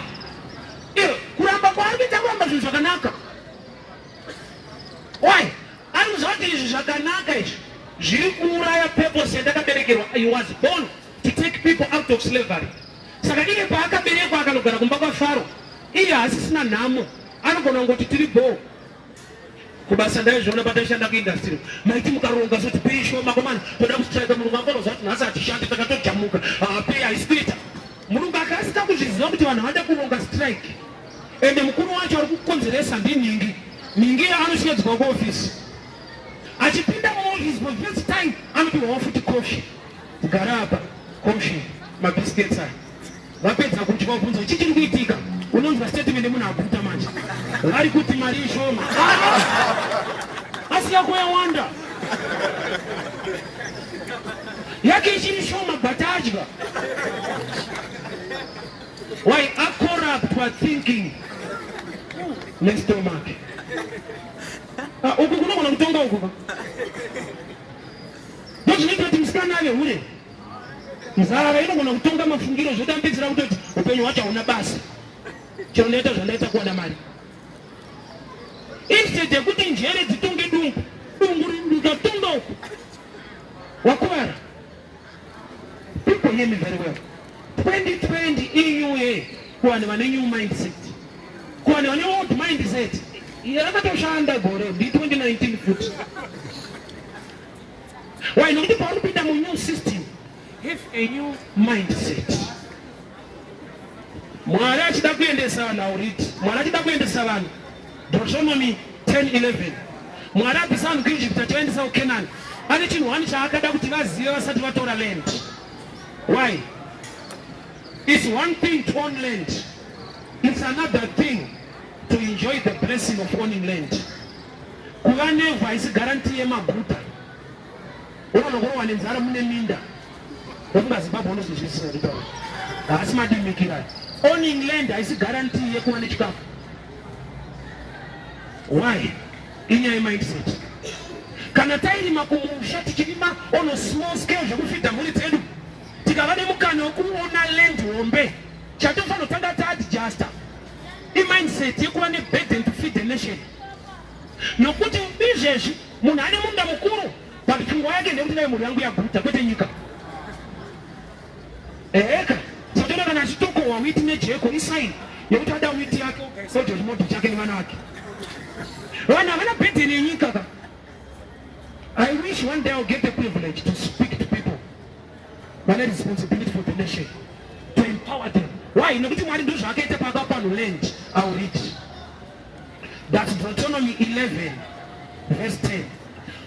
Iyo kuramba kwaari kuita, kuramba zvinhu zvakanaka. Why? Ari kuziva kuti izvi zvakanaka izvi zviri kuuraya purpose yandakaberekerwa. He was born to take people out of slavery. Saka iye paakaberekwa akanogara kumba kwaFaro, iye haasisina nhamo, anogona kungoti tiri bho kubasa. Ndaizviona pataishanda kuindustry, maiti mukaronga soti pay shoma, komana toda kustrike, murungu angonoziva kuti nhasi hatishandi, takatojamuka, pay haisi kuita. Murungu akasika kuzviziva kuti vanhu vada kuronga strike, ende mukuru wacho ari kukonzeresa ndinhingi ningi. Anosvedzwa kuofisi, achipinda muofisi for first time anopiwawo futi coffee, gara apa, coffee, mabiscuits aya. Vapedza kudya, vabvunza chii chiri kuitika, unonzwa statement yemunhu aguta manje, vari kuti mari ishoma asi yako yawanda, yake ichiri shoma, but adya. Why? Acorruptwa thinking nestomach. Ah, uku kunogona kutonga uku ka, ndozvinoita kuti musikana ave hure. Nzara inogona kutonga mafungiro, zvodambidzira kutoti upenyu hwacho hauna basa, chero ndaita zvandaita kuwana mari, instead yekuti njere dzitonge dumbu. Dumbu rikatonga uku, wakuvara. People, hear me very well. 2020 inew year kuvanhu vane new mindset. Kuvanhu vane old mindset, rakatoshanda gore ndi 2019 futi. Why? Nokuti pauri kupinda munew system, have a new mindset. Mwari achida kuendesa vanhu auriti, Mwari achida kuendesa vanhu, Deuteronomy 10:11, Mwari abvisa vanhu kuEgypt achivaendesa kuCanaan, ane chinhu one chaakada kuti vazive vasati vatora land. Why? It's one thing to own land, it's another thing to enjoy the blessing of owning land. Kuva nevhu haisi guarantee yemaguta. Unonokurohwa nenzara mune minda. Ndofunga Zimbabwe unozozvisina kutaura, haasi madimikira. Owning land haisi guarantee yekuva nechikafu. Why? Inyaya yemindset. Kana tairima kumusha, tichirima on a small scale zvekufidha mhuri dzedu, tikava nemukana wekuona land hombe, chatofanira kutanga taadjusta imindset yekuva neburden to feed the nation. Nokuti izvezvi munhu ane munda mukuru, but pfungwa yake ndeyekuti dai mhuri yangu yaguta, kwete nyika. Eheka, satoona kana achitokohwa wheat nejeko, isign yekuti ada wheat yake, ogaisa chimodho chake nevana vake. Vanhu havana burden yenyika ka. I wish one day I'll get the privilege to speak to people vane responsibility for the nation, to empower them. Why? Nokuti Mwari ndo zvaakaita paakapa vanhu land. I'll read. That's Deuteronomy 11 verse 10.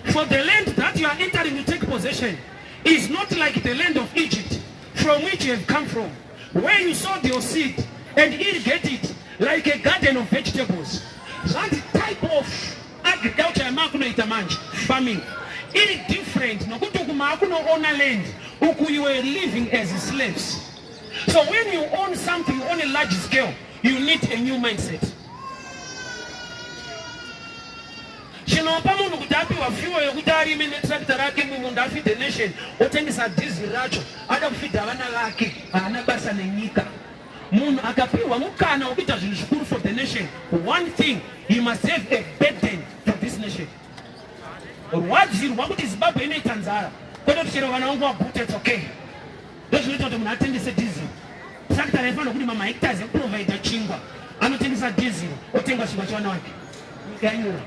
For the land that you are entering to take possession is not like the land of Egypt from which you have come from, where you sowed your seed and irrigate it like a garden of vegetables. Zvanzi type of agriculture yamaakunoita manje, farming, iri different, nokuti uku maakunoona land, uku you were living as slaves. So when you own something on a large scale, you need a new mindset. Chinopa munhu kuti apiwa fuel yokuti arime netractor rake mumunda afeed nation, otengesa diesel racho, ada kufeeda vana vake, haana basa nenyika. Munhu akapiwa mukana wekuita zvinhu zvikuru for the nation, one thing, he must have a burden for this nation. Rwadzirwa kuti Zimbabwe inoita nzara, kwete kuti chero vana vangu vaguta, it's okay. Ndozvinoita kuti munhu atengese diesel. Tractor raifanira kurima mahectares ekuprovida chingwa, anotengesa diesel otenga chingwa chevana vake. Nyika yanyura.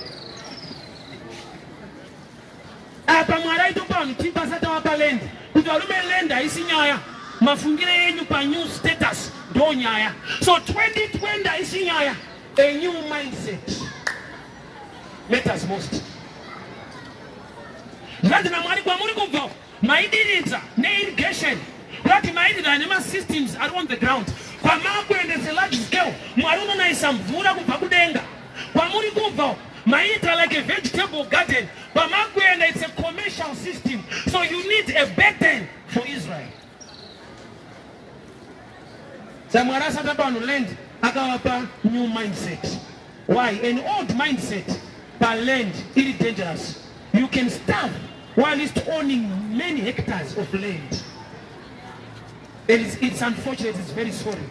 Apa Mwari aitopa vanhu tip asati avapa land, kuti varume, land haisi nyaya, mafungire enyu panew status ndo nyaya. So 2020 haisi nyaya, a new mindset matters most. Zvanzi naMwari, kwamuri kubva maidiridza neirrigation, kurati maidirira nemasystems ari on the ground. Kwamakuendese large scale, Mwari unonayisa mvura kubva kudenga. Kwamuri kubva maiita like a vegetable garden, kwamakuenda it's a commercial system, so you need a burden for Israel. SaMwari asati apa vanhu land, akavapa new mindset. Why? An old mindset paland iri dangerous. You can starve whilst owning many hectares of land, and it's unfortunate, it's very sorry.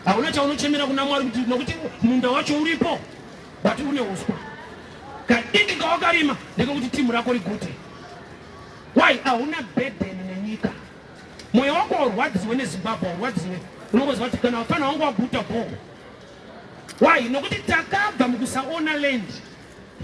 Hauna chaunochemera kuna Mwari kuti nokuti munda wacho uripo, but une uswa kadiki kawakarima ndekekuti timu rako rigute. Why? Hauna burden nenyika. Mwoyo wako haurwadziwe neZimbabwe, haurwadziwe. Unongoziva kuti kana vafana vangu vaguta bho. Why? Nokuti takabva mukusaona land,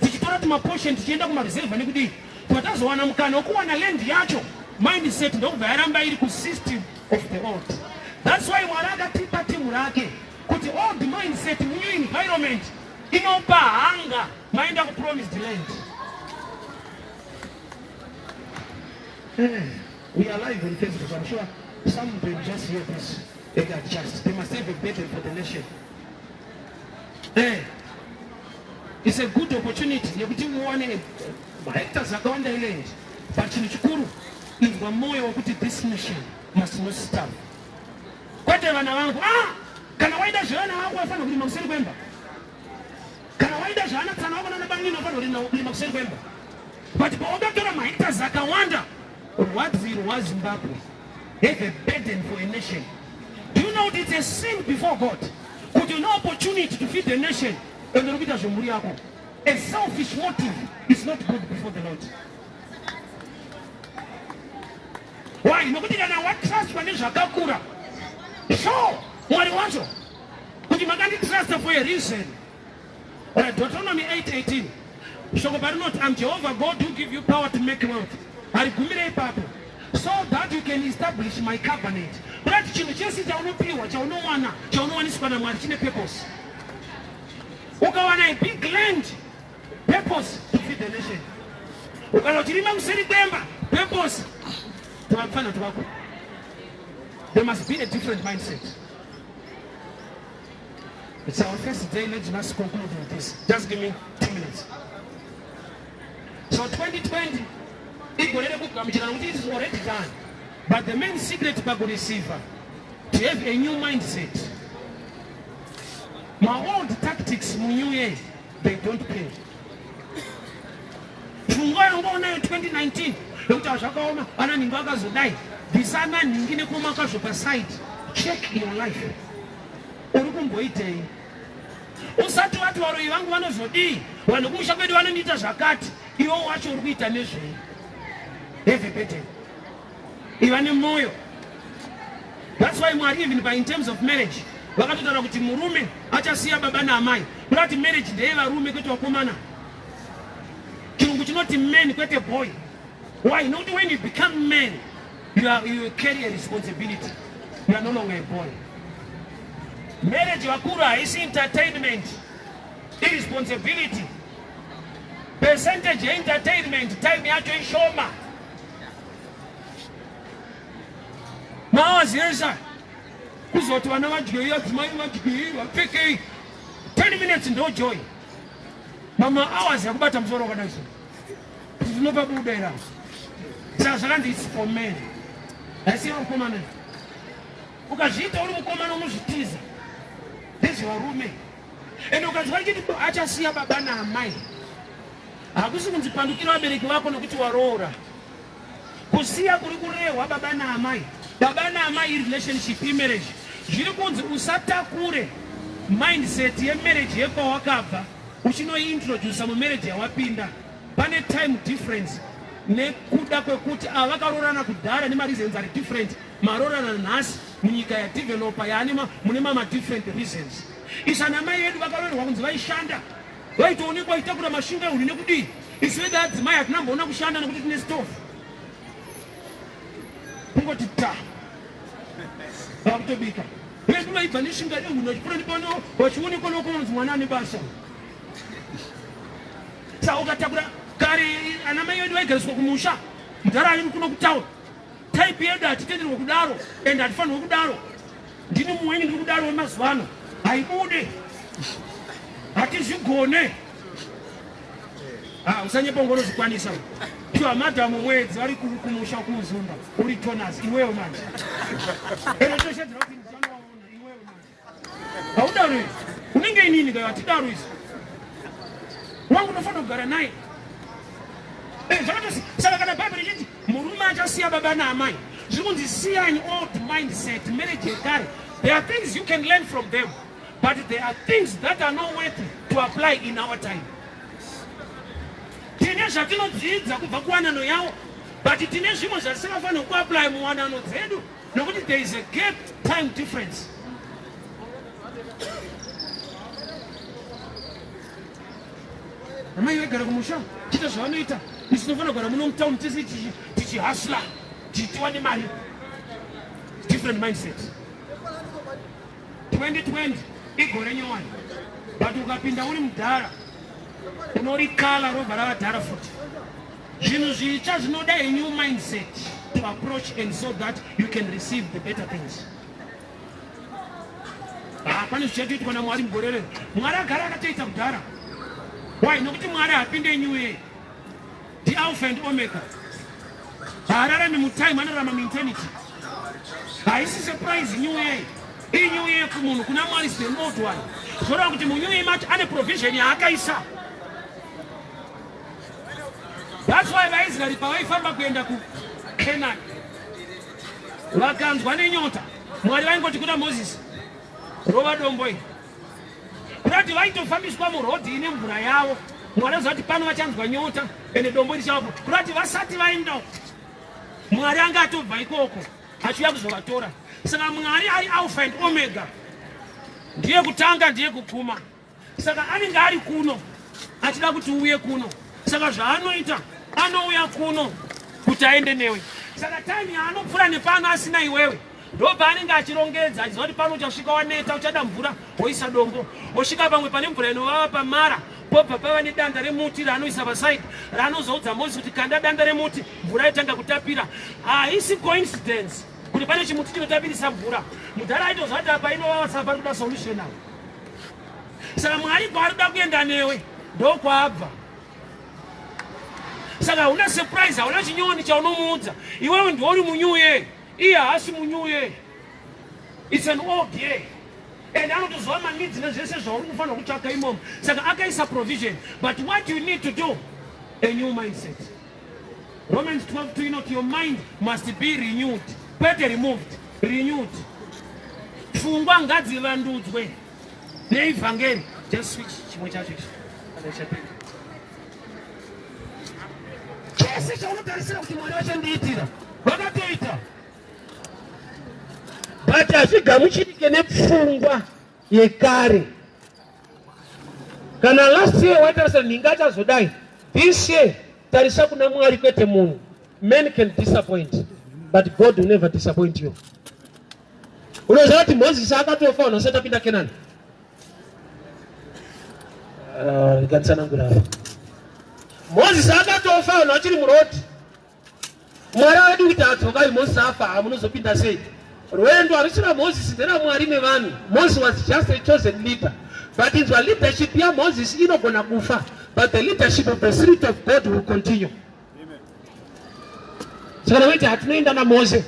tichitora tumaportion tichienda kumareserva nekudii. Patazowana mukana wekuwana land yacho, mindset ndokubva yaramba iri kusystem of the old. That's why Mwari akatipa timu rake kuti old mindset munew environment inopa hanga maenda kupromised land. We are live on Facebook. I'm sure some will just hear this and adjust. They must have a burden for the nation. It's a good opportunity yekuti muwane hectares akawanda eland, but chinhu chikuru, inzwa mwoyo wekuti this nation must not starve, kwete vana vangu. Ah, kana waida zvevana vangu, wafanira kurima kuseri kwemba. Kana waida zvaana tsana wako nana banini, wafanira kurima kuseri kwemba. But pawakatora mahectares akawanda, rwadzi rwaZimbabwe. Have a burden for a nation. Do you know that it's a sin before God kuti no opportunity to feed the nation and uri kuita zvemhuri yako? A selfish motive is not good before the Lord. Why? Nokuti kana watrustwa nezvakakura, so Mwari wacho kuti makanditrusta for a reason. Alright, Deuteronomy 8:18, shoko parinoti, "I'm Jehovah God who give you power to make wealth," harigumire ipapo, "so that you can establish my covenant." Kurati chinhu chese chaunopiwa, chaunowana, chaunowaniswa naMwari chine purpose. Ukawana a big land, purpose to feed the nation. Ukana uchirima kuseri kwemba, purpose tovafana twako. There must be a different mindset. It's our first day. Let's just conclude with this. Just give me 2 minutes. So 2020 igore rekugamuchira, nokuti it is already done. But the main secret pakureceiver, to have a new mindset. My old tactics munew year, they don't pay. Pfungwa yanga unayo 2019 yekuti hazvakaoma, ana nhingi akazodai, bvisa ana nhingi nekoma kazvo paside. Check your life, uri kumboitei? Usati wati varoyi vangu vanozodii, vanhu kumusha kwedu vanondiita zvakati. Iwo wacho uri kuita nezvei? Have a burden, iva nemwoyo. That's why Mwari, even by in terms of marriage, vakatotaura kuti murume achasiya baba naamai. Kuda kuti marriage ndeyevarume, kwete vakomana. Chirungu chinoti man, kwete boy. Why? Nokuti when you become man, you carry a responsibility. You are no longer a boy. Marriage, vakuru, haisi entertainment, iresponsibility. Percentage yeentertainment time yacho ishoma. Maaziyesa kuzoti vana vadyei, adzimai vadyei, vapfekei, 10 minutes ndo joy. Mama hours yakubata musoro wakadai so, tinopabuda ira. Saka zvakanzi it's for men, haisi vakomana. Ukazviita uri mukomana, unozvitiza. Ndezvevarume. Ende ukanzwa richiti achasiya baba naamai, hakusi kunzi pandukira vabereki vako nokuti waroora. Kusiya kuri kurehwa baba naamai, baba naamai irelationship, imarriage. Zviri kunzi usatakure mindset yemarriage yekwawakabva uchinointrodusa mumarriage yawapinda. Pane time difference nekuda kwekuti ava vakaroorana kudhara nemareasons ari different. Maroorana nhasi munyika yadeveloper yaane mune mama different reasons. Isu ana mai vedu vakaroorwa kunzi vaishanda, vaitoonekwa vachitakura mashinga ehuni nekudii. Isu vedu adzimai hatina mboona kushanda nekuti tine stove. Kungoti ta vakutobika vedu vaibva neshinga rehuni vachipfuura nepano vachionekwa nokunzi mwana ane basa. Saka ukatakura kare ana mai vedu vaigariswa kumusha, mudhara ari kuno kutaura Type yedu hatitenderwe kudaro and hatifanirwe kudaro. Ndini mumwe wenyu ndiri kudaro wemazuva ano. Haibude. Hatizvigone. Ah, usanyepa ungonozvikwanisa. Sure, madam mwedzi vari kumusha kuuzumba. Uri toners iwewe manje. Ende toshedzera kuti ndichanowaona iwewe manje. Haudaro izvi. Unenge inini kayo hatidaro izvi. Wangu unofanira kugara naye. Eh, zvakatosi saka kana Bhaibheri richiti murume achasiya baba naamai, zviri kunzi siya an old mindset, marriage yekare. There are things you can learn from them, but there are things that are not worthy to apply in our time. Tine zvatinodzidza kubva kuwanano yavo, but tine zvimwe zvatisingafaniri kuapply muwanano dzedu. Nokuti there is a gap time difference. Amai vaigara kumusha chiita zvavanoita, isu tinofanira kugara muno mutown tese tichihasla tichitiwa nemari. Different mindset. 2020 igore nyowani, but ukapinda uri mudhara unorikala robva rava dhara futi. Zvinhu zvitsva zvinoda a new mindset to approach and so that you can receive the better things. Ah, pane zvichatoitwa naMwari mugore rero. Mwari agara akatoita kudhara. Why? Nokuti Mwari haapinde new year. The Alpha and Omega. Haararami mutime, anorarama mueternity. Haisi surprise new year. Iyi new year kumunhu kuna Mwari is the old one. Zvoreva kuti munew year macho ane provision yaakaisa. That's why vaIsraeri pavaifamba kuenda kuCanaan vakanzwa nenyota, Mwari vaingoti kuna Moses, rova dombo iri. Kurati vaitofambiswa murodhi ine mvura yavo. Mwari aiziva kuti pano vachanzwa nyota ende dombo richavapo. Kurati vasati vaenda Mwari anga atobva ikoko achiuya kuzovatora. Saka Mwari ari Alpha and Omega, ndiye kutanga ndiye kuguma. Saka anenge ari kuno achida kuti uuye kuno. Saka zvaanoita anouya kuno kuti aende newe. Saka time yaanopfuura nepano asina iwewe ndopaanenge achirongedza achiziva kuti pano uchasvika waneta, uchada mvura, woisa dombo, wosvika pamwe pane mvura inovava pamara, pobva pava nedanda remuti raanoisa pasaidi raanozoudza Moses kuti kanda danda remuti, mvura yotanga kutapira. Haisi coincidence kuti pane chimuti chinotapirisa mvura. Mudhara aitoziva kuti apa inovava, saka pari kuda solution apa. Saka Mwari kwaari kuda kuenda newe ndokwaabva. Saka hauna surprise, hauna chinyowani chaunomuudza. Iwewe ndiwe uri munew year, iye haasi munew year. It's an old year. And anotoziva maneeds nezvese zvauri kufanira kutsvaka imomo. Saka akaisa provision. But what you need to do, a new mindset. Romans 12:2 inoti your mind must be renewed, kwete removed, renewed. Pfungwa ngadzivandudzwe neivhangeri. Just switch chimwe chacho ichi kana chapinda. Chese chaunotarisira kuti Mwari vachandiitira vakatoita, but hazvigamuchirike nepfungwa yekare. Kana last year waitarisa nhingi achazodai, this year tarisa kuna Mwari kwete munhu. Men can disappoint, but God will never disappoint you. Unoziva kuti Moses akatofa vanhu vasati apinda Kenani. Ndikatsanangura apa. Moses akatofa vanhu vachiri muroad. Mwari haadi kuti adzokai Moses afa, hamunozopinda sei? Rwendo harusi raMoses, nderaMwari nevanhu. Moses was just a chosen leader. But inzwa, leadership yaMoses inogona kufa, but the leadership of the Spirit of God will continue. Saka vaiti hatinoenda naMoses,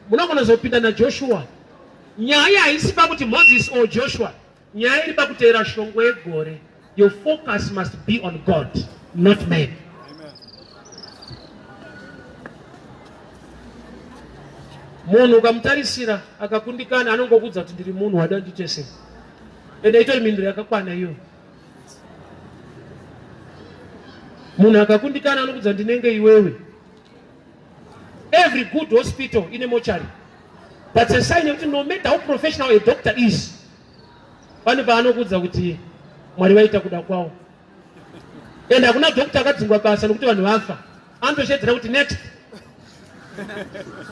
munogona kuzopinda naJoshua. Nyaya haisi pakuti Moses or Joshua. Nyaya iri pakuteera shongwe yegore. Your focus must be on God, not man. Munhu ukamutarisira akakundikana anongokuudza kuti ndiri munhu wada ndiite sei. Ende itori mhinduro yakakwana iyoyo. Munhu akakundikana anokuudza ndinenge iwewe. Every good hospital ine mochari. That's a sign yekuti no matter how professional a doctor is, pane paanokuudza kuti Mwari vaita kuda kwawo. And hakuna doctor akadzingwa basa nokuti vanhu vafa. Anotoshedzera kuti next.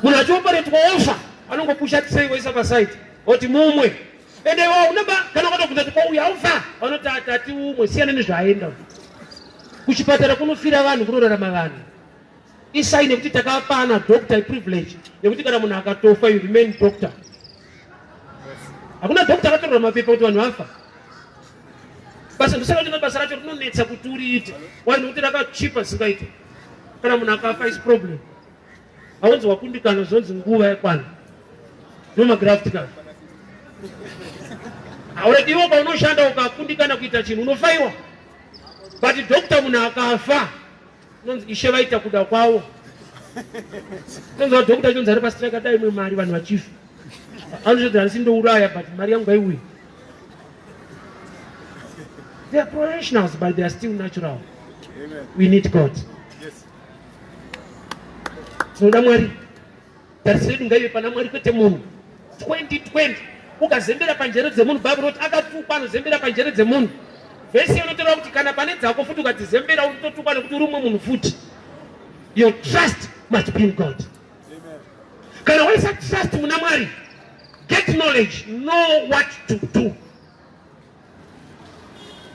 Munhu achioperetwa ofa, anongopusha tray voisa paside oti mumwe. Ende iwe hauna ba kana ukatobvunza kuti ko uyu aufa, vanoti atati umwe, siyana nezvaaenda. Kuchipatara kunofira vanhu, kunorarama vanhu. Isai nekuti takapana doctor privilege yekuti kana munhu akatofa you remain doctor. Hakuna doctor akatorwa mapepa kuti vanhu vafa. Basa ndosaka kuti basa racho rinonetsa kuti uriite. Why nekuti rakachipa zvingaite. Kana munhu akafa is problem. Haunzi wakundikana zvonzi nguva yakwana. No magraft ka. Hauredi iwe paunoshanda ukakundikana kuita chinhu unofaiwa. But doctor munhu akafa Nonzi ishe vaita kuda kwavo. Nonzi vadhokota chonzi ari pastrike adai imwe mari vanhu vachifa. Anozoti handisi ndouraya but mari yangu ngaiuye. They are professionals but they are still natural. Amen. We need God. Yes. Tinoda Mwari. Tarisi yedu ngaive pana Mwari kwete munhu. 2020 ukazembera panjere dzemunhu Bible roti akatukwa anozembera panjere dzemunhu. Vhesi inotaura kuti kana pane dzako futi ukadzizembera unototukwa nekuti uri umwe munhu futi. Your trust must be in God. Amen. Kana waisa trust muna Mwari, get knowledge, know what to do.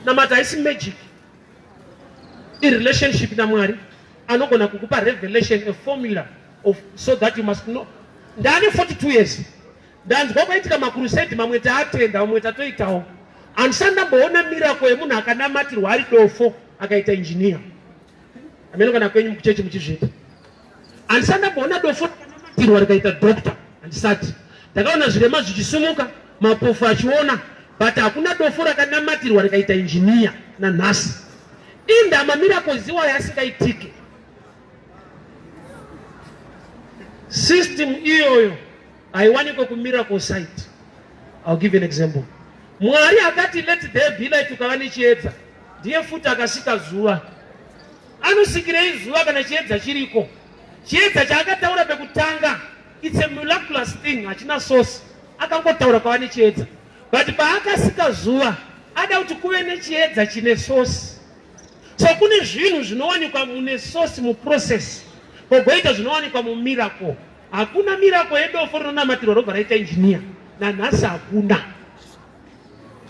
Namata haisi magic. Irelationship naMwari anogona kukupa revelation, a formula of so that you must know. Ndane 42 years ndanzwa kwaitika makurusedi mamwe taatenda mamwe tatoitawo handisati ndamboona miracle yemunhu akanamatirwa ari dofo akaita engineer. Ameno kana kwenyu muchechi muchizviita. Handisati ndamboona dofo rakanamatirwa rikaita doctor, handisati. Ndakaona zvirema zvichisumuka, mapofu achiona, but hakuna dofo rakanamatirwa rikaita engineer nanhasi. Inda mamiracles iwayo asingaitike. System iyoyo haiwanikwe kumiracle site. I'll give you an example. Mwari akati let there be light, ukava nechiedza. Ndiye futi akasika zuva. Anosikirei zuva kana chiedza chiriko? Chiedza chaakataura pekutanga, it's a miraculous thing, hachina source. Akangotaura kwava nechiedza. But paakasika zuva, ada kuti kuve nechiedza chine source. So kune zvinhu zvinowanikwa mune source muprocess, kogoita zvinowanikwa mumiracle. Hakuna miracle yedofo rinonamatirwa robva raita engineer. Nanhasi hakuna.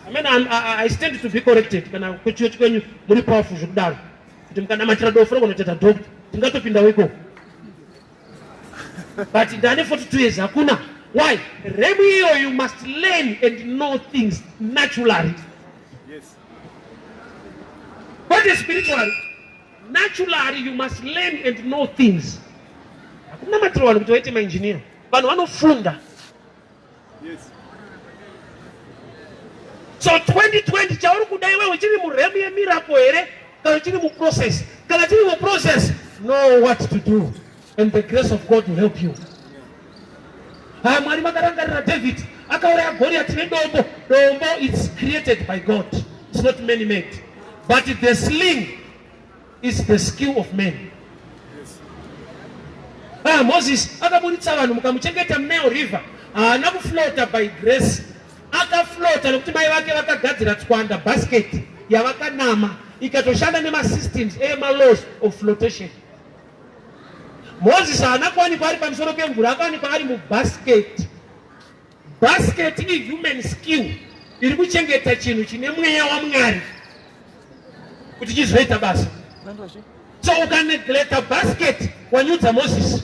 Amen, I stand to be corrected kana kuchechi kwenyu muri powerful zvekudaro kuti mukanamatira dofo rogona kuita doctor tingatopindawo ikoko. But ndane 42 years hakuna. Why? Remu iyo you must learn and know things naturally. Yes. What is spiritually? Naturally you must learn and know things. Hakuna matiro vanhu kuti vaite maengineer. Vanhu vanofunda. Yes. So 2020 chauri kuda iwewe chiri muremu yemiracle here kana chiri muprocess? Kana chiri muprocess, know what to do and the grace of God will help you. Ha, Mwari vakarangarira David akauraya Goliath nedombo. Dombo it's created by God. It's not man made. But the sling is the skill of man. Ah, Moses akaburitsa vanhu mukamuchengeta Nile River. Haana kuflota by grace. Akaflota nekuti mai vake vakagadzira tswanda basket yavakanama ikatoshanda nemasystems emalaws of flotation. Moses haana kuwanikwa ari pamusoro pemvura, akawanikwa ari mubasket. Basket ihuman skill iri kuchengeta chinhu chine mweya waMwari kuti chizoita basa. So ukanegleta basket wanyudza Moses.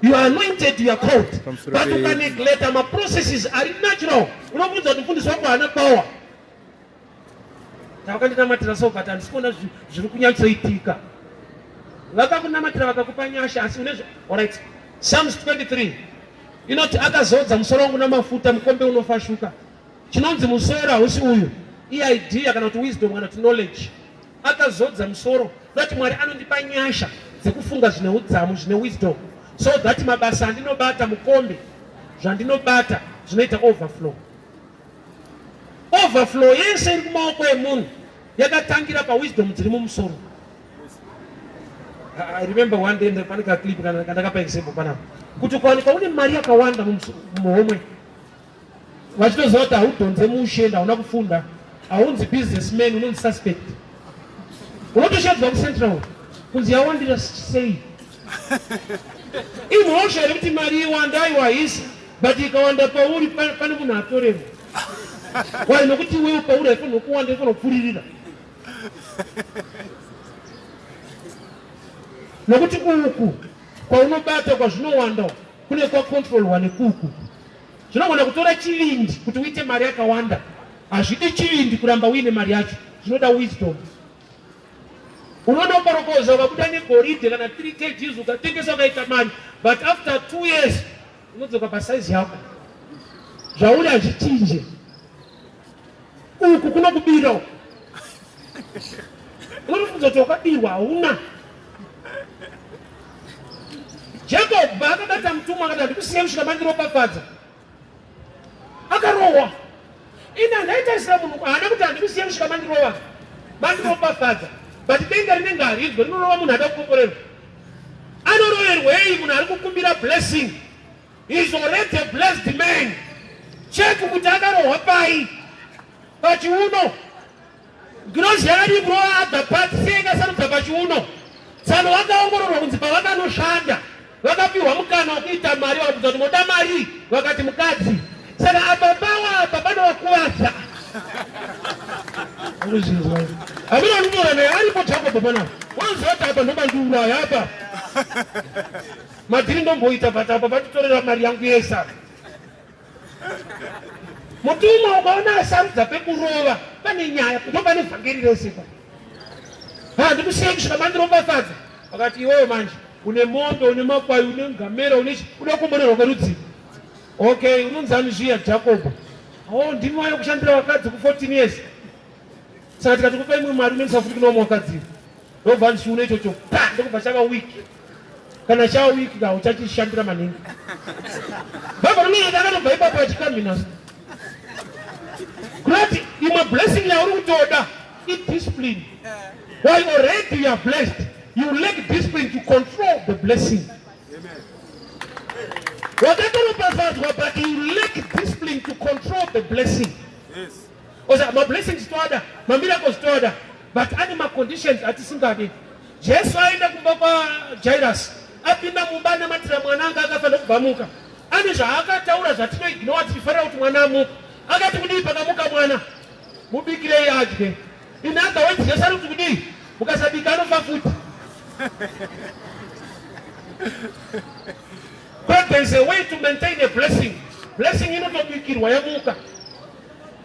You are anointed, you are called. But ukanegleta maprocesses ari natural, unobvunza kuti mufundisi wako haana power. Vakandinamatira so but handisi kuona zviri kunyatsoitika. Vakakunamatira vakakupa nyasha asi une alright. Psalms 23 inoti akazodza musoro wangu namafuta mukombe unofashuka. Chinonzi musoro hausi uyu, iidea kana kuti wisdom kana kuti knowledge. Akazodza musoro that Mwari anondipa nyasha dzekufunga zvine udzamu, zvine wisdom, so that mabasa andinobata mukombe, zvandinobata zvinoita overflow. Overflow yese iri kumaoko emunhu yakatangira pawisdom dziri mumusoro. I remember one day pane kaclip kandakapa example panapa kuti ukawanikwa une mari yakawanda muhomwe vachitoziva kuti haudhonze mushe and hauna kufunda, haunzi businessman, unonzi suspect. Unotoshedzwa kucentral kunzi yawandira sei. Imhosva here kuti mari iwanda? Aiwa, haisi, but ikawanda pauri pane munhu atorerwa. Why? Nokuti iwewe pauri haifanirwa kuwanda, ifanirwa kupfuririra. Nokuti uku kwaunobata kwazvinowanda kune kwakontrolwa nekuku. Zvinogona kutora chivindi kuti uite mari yakawanda. Hazvidi chivindi kuramba uine mari yacho, zvinoda wisdom. Unonokorokoza ukabuda negoridhe kana 3 kgs ukatengesa ukaita mari, but after 2 years unodzoka pasaizi yako, zvauri hazvichinje. Uku kunokubira uku, unotofunza kuti wakabirwa, hauna. Jacob paakabata mutumwa akati handikusiya kusvika mandiropafadza, akarohwa. Ini handaitarisira munhu haana kuti handikusiya kusvika mandirova mandiropafadza, but denga rinenge harinzwe rinorova munhu ada kukomborerwa. Anoroverwei munhu ari kukumbira blessing? He is already a blessed man. Check kuti akarohwa pai pachiuno. Ngirozi yakadii kurova other part sei ikasarudza pachiuno? Tsano vakaongororwa kunzi pavakanoshanda vakapiwa mukana wekuita mari, vakabvunza kuti moda mari, vakati mukadzi. Saka apa pawa apa panovakuvadza. Hamuna kunyora naye aripo Jacob panapa. Wanziva kuti apa ndobandiuraya apa. Madhiri ndomboita but apa vatitorera mari yangu yese apa. Mutumwa ukaona asarudza pekurova pane nyaya, ndo pane vhangeri rese pa. Ha, ndikusiye kusvika mandiropafadza. Vakati iwewe manje une mombe, une makwai, une ngamera, une uda kukomborerwa kwerudzi. Okay, unonzani zviya Jacob? Oh, ndimi wayo kushandira vakadzi ku 14 years. Saka tikati kupa imwe mari unoisa futi kune vamwe vakadzi. Ndobva ndichiuno ichocho pa ndokubva chava week. Kana chava week ka uchachishandira maningi. Baba rinoenda akatobva ipapo achikamhina. Kurati imwe blessing yauri kutoda idiscipline. Why already you are blessed, you lack discipline to control the blessing. Wakatoropafadzwa but you lack discipline to control the blessing. Yes. Oza mablessings toada, mamiracles toada, but ane maconditions atisingadi. Jesu aenda kumba kwaJairus, apinda mumba anamatira mwana anga akafa ndokubva amuka. Ane zvaakataura zvatinoignore tichifarira kuti mwana amuka. Akati kudii pakamuka mwana? Mubikirei adye. In other words, Jesu ari kuti kudii? Mukasabika anofa futi. But there is a way to maintain a blessing. Blessing inotobikirwa yamuka.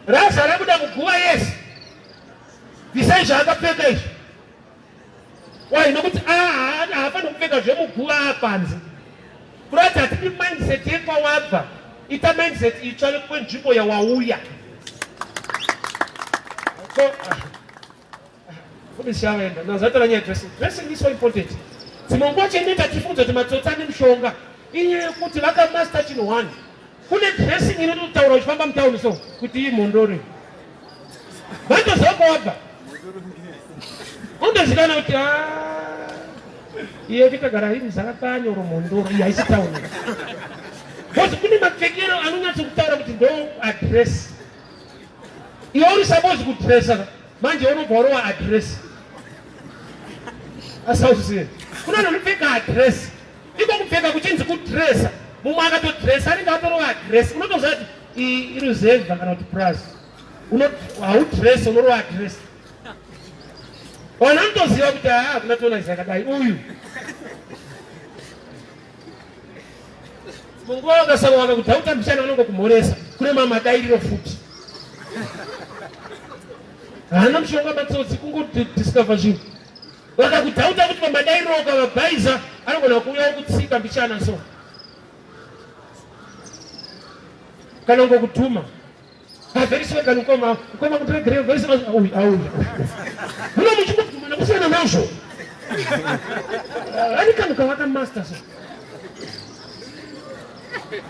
Raza rabuda muguva, yes. Bvisai zvaakapfeka izvi. Why? Nokuti haafaniri kupfeka zvemuguva panze. Kurati hatidi mindset yekwawabva, ita mindset itsva yekwenzvimbo yawauya. So, Mufundisi avaenda. Ndazataura nyaya dressing. Dressing is so important. Dzimwe nguva chinoita tifunze kuti matsotsi ane mishonga inyaya yekuti vakamaster chinhu one. Kune dressing inototaura uchifamba mutauni so kuti iyi mhondoro. Vatoziva kwawabva. Undozikanwa kuti iye kitagara iri zakapanyoro mhondoro iyi haisi tauni. Because kune mapfekero anonyatsokutaura kuti ndo address. Iwe uri suppose kudressa manje unobva warova address. Asauzive. Kuna vanhu vanopfeka address. Iko kupfeka kuchinzi kudressa. Mumwe akatodressa anenge atorova address. Unotoziva kuti iyi iruzevha kana kuti plus. Haudress unorova address. Vanhu vanotoziva kuti haa hakuna tona yakadai uyu. Munguva vakasava vakakudhauta mbichana vanongokumhoresa kune mamadairiro futi. Haana mushonga matsotsi kungodiscover zvinhu. Vakakudhauta kuti pamadairiro ukavabhaiza anogona kuuya okutsika mbichana so. Kana ngokutuma. Ah, very sorry kana mukoma, mukoma kutiregere very sorry auya auya. Muno muchingobvumana kusiyana nazvo. Ani kanhu kavaka master so.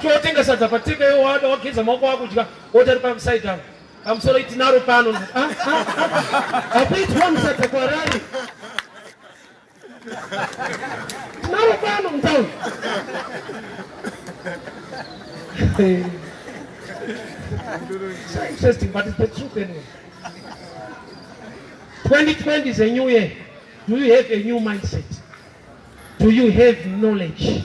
Chotenga sadza pateka iwe wada wageza maoko akudya wotari pamuside apo. Pamusoro itinaro pano. Ah ah ah. Hakuitwa musadza kwarari. Tinaro pano mutown. So interesting, but it's the truth anyway. 2020 is a new year. Do you have a new mindset? Do you have knowledge?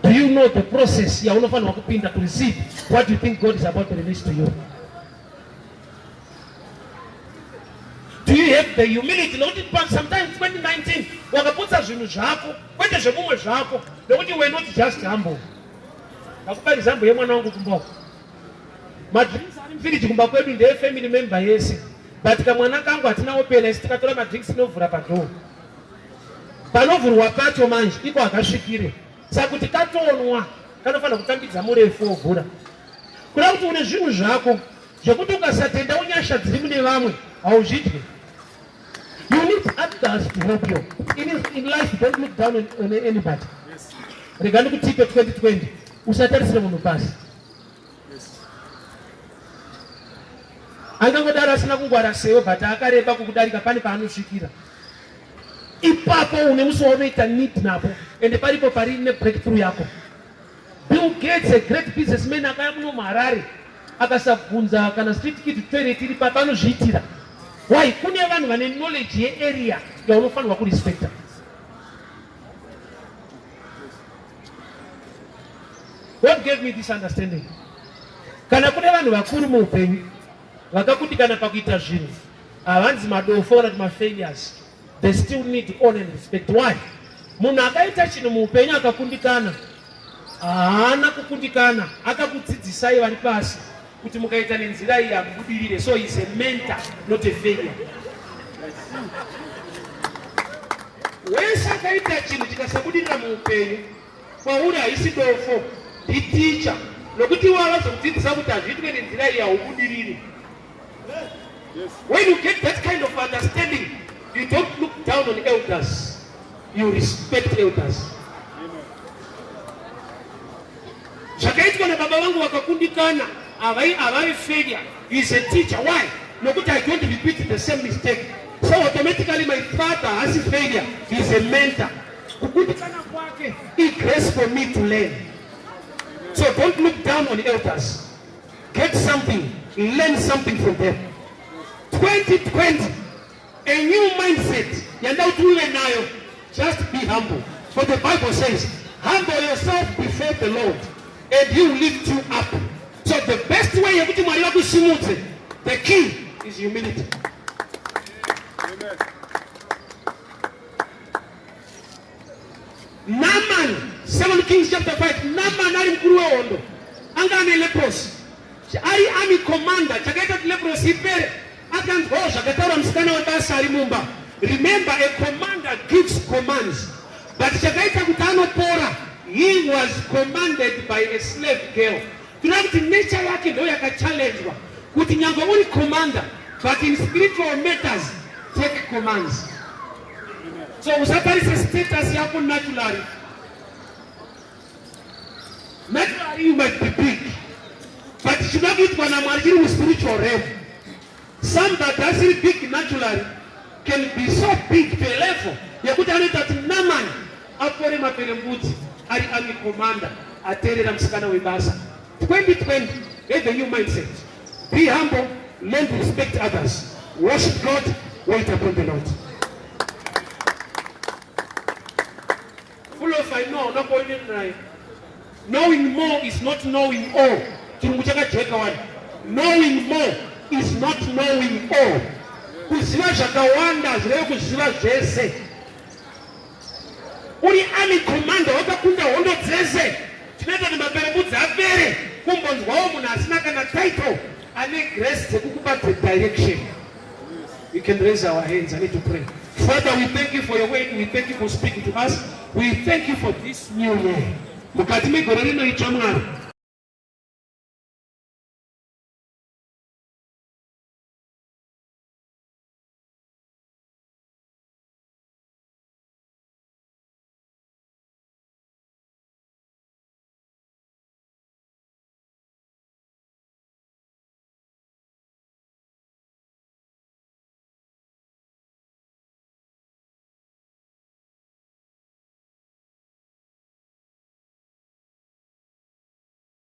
Do you know the process yaunofanirwa kupinda to receive what you think God is about to release to you? Do you have the humility? Nokuti sometimes 2019 wakaputsa zvinhu zvako kwete zvemumwe zvako nekuti you were not just humble. Ndakupa example yemwana wangu kumba uko. Madrinks ari mufiriji kumba kwedu ndeye family member yese but kamwana kangu hatina opena isi tikatora madrinks tinovhura padhoo panovhurwa pacho manje iko hakasvikire saka kuti katonwa kanofanira kutambidza murefu ovhura kuda kuti une zvinhu zvako zvekuti ukasatenda unyasha dziri mune vamwe hauzvidye. You need others to help you. In life, don't look down on anybody. Rega ndikutipe 2020 usatarisire munhu pasi. Angangodaro asina kungwara sewe but akareba kukudarika pane paanosvikira. Ipapo une musi waunoita need napo ende paripo pari nebreakthrough yako. Bill Gates, a great businessman akaya muno muHarare akasabvunza kana street kid toilet iri papi anozviitira. Why? Kune vanhu vane knowledge yearea yaunofanirwa kurespecta. God gave me this understanding. Kana kune vanhu vakuru muupenyu vakakundikana pakuita zvinhu havanzi madofo kana kuti mafailures they still need honor and respect. Why? Munhu akaita chinhu muupenyu akakundikana haana kukundikana, akakudzidzisai vari pasi kuti mukaita nenzira iyi hamubudirire. So he is a mentor, not a failure. Wese akaita chinhu chikasabudirira muupenyu kwauri haisi dofo, nditicha, nokuti iwe avazokudzidzisa kuti hazviitwe nenzira iyi haubudiriri. When you get that kind of understanding, you don't look down on elders. You respect elders. Zvakaitwa nababa vangu vakakundikana, havai failure. He is a teacher. Why? Nokuti I don't repeat the same mistake. So automatically my father has a failure. He is a mentor. Kukundikana kwake i grace for me to learn. So don't look down on elders. Get something, learn something from them. 2020, a new mindset yanda kuti uve nayo. Just be humble. For the Bible says, humble yourself before the Lord and he will lift you up. So the best way yekuti Mwari vakusimudze, the key is humility. Amen. Naaman, 7 Kings chapter 5, Naaman ari mukuru wehondo, anga ane leprosy. Ari army commander, chakaita kuti leprosy ipere, akanzwawo zvakataura musikana webasa ari mumba. Remember, a commander gives commands, but chakaita kuti anopora, he was commanded by a slave girl. Tinoda kuti nature yake ndo yakachallengwa kuti nyangwe uri commander, but in spiritual matters take commands. So usatarise status yako naturally. Naturally you might be big, but chinoda kuitwa naMwari chiri muspiritual realm. Somebody asiri big naturally can be so big to a level yekuti anoita kuti Naaman apore maperembudzi ari army commander ateerera musikana webasa. 2020 have a new mindset. Be humble, learn to respect others, worship God, wait upon the Lord. Full of I know, not going naye. Knowing more is not knowing all. Chirungu chakajeka wani. Knowing more is not knowing all. Kuziva zvakawanda hazvirevi kuziva zvese. Uri army commander wakakunda hondo dzese. Chinoita kuti maperembudzi apere kumbonzwawo munhu asina kana title ane grace dzekukupa the direction. We can raise our hands. I need to pray. Father, we thank you for your word. We thank you for speaking to us. We thank you for this new year. Mukati megore rino itsva Mwari.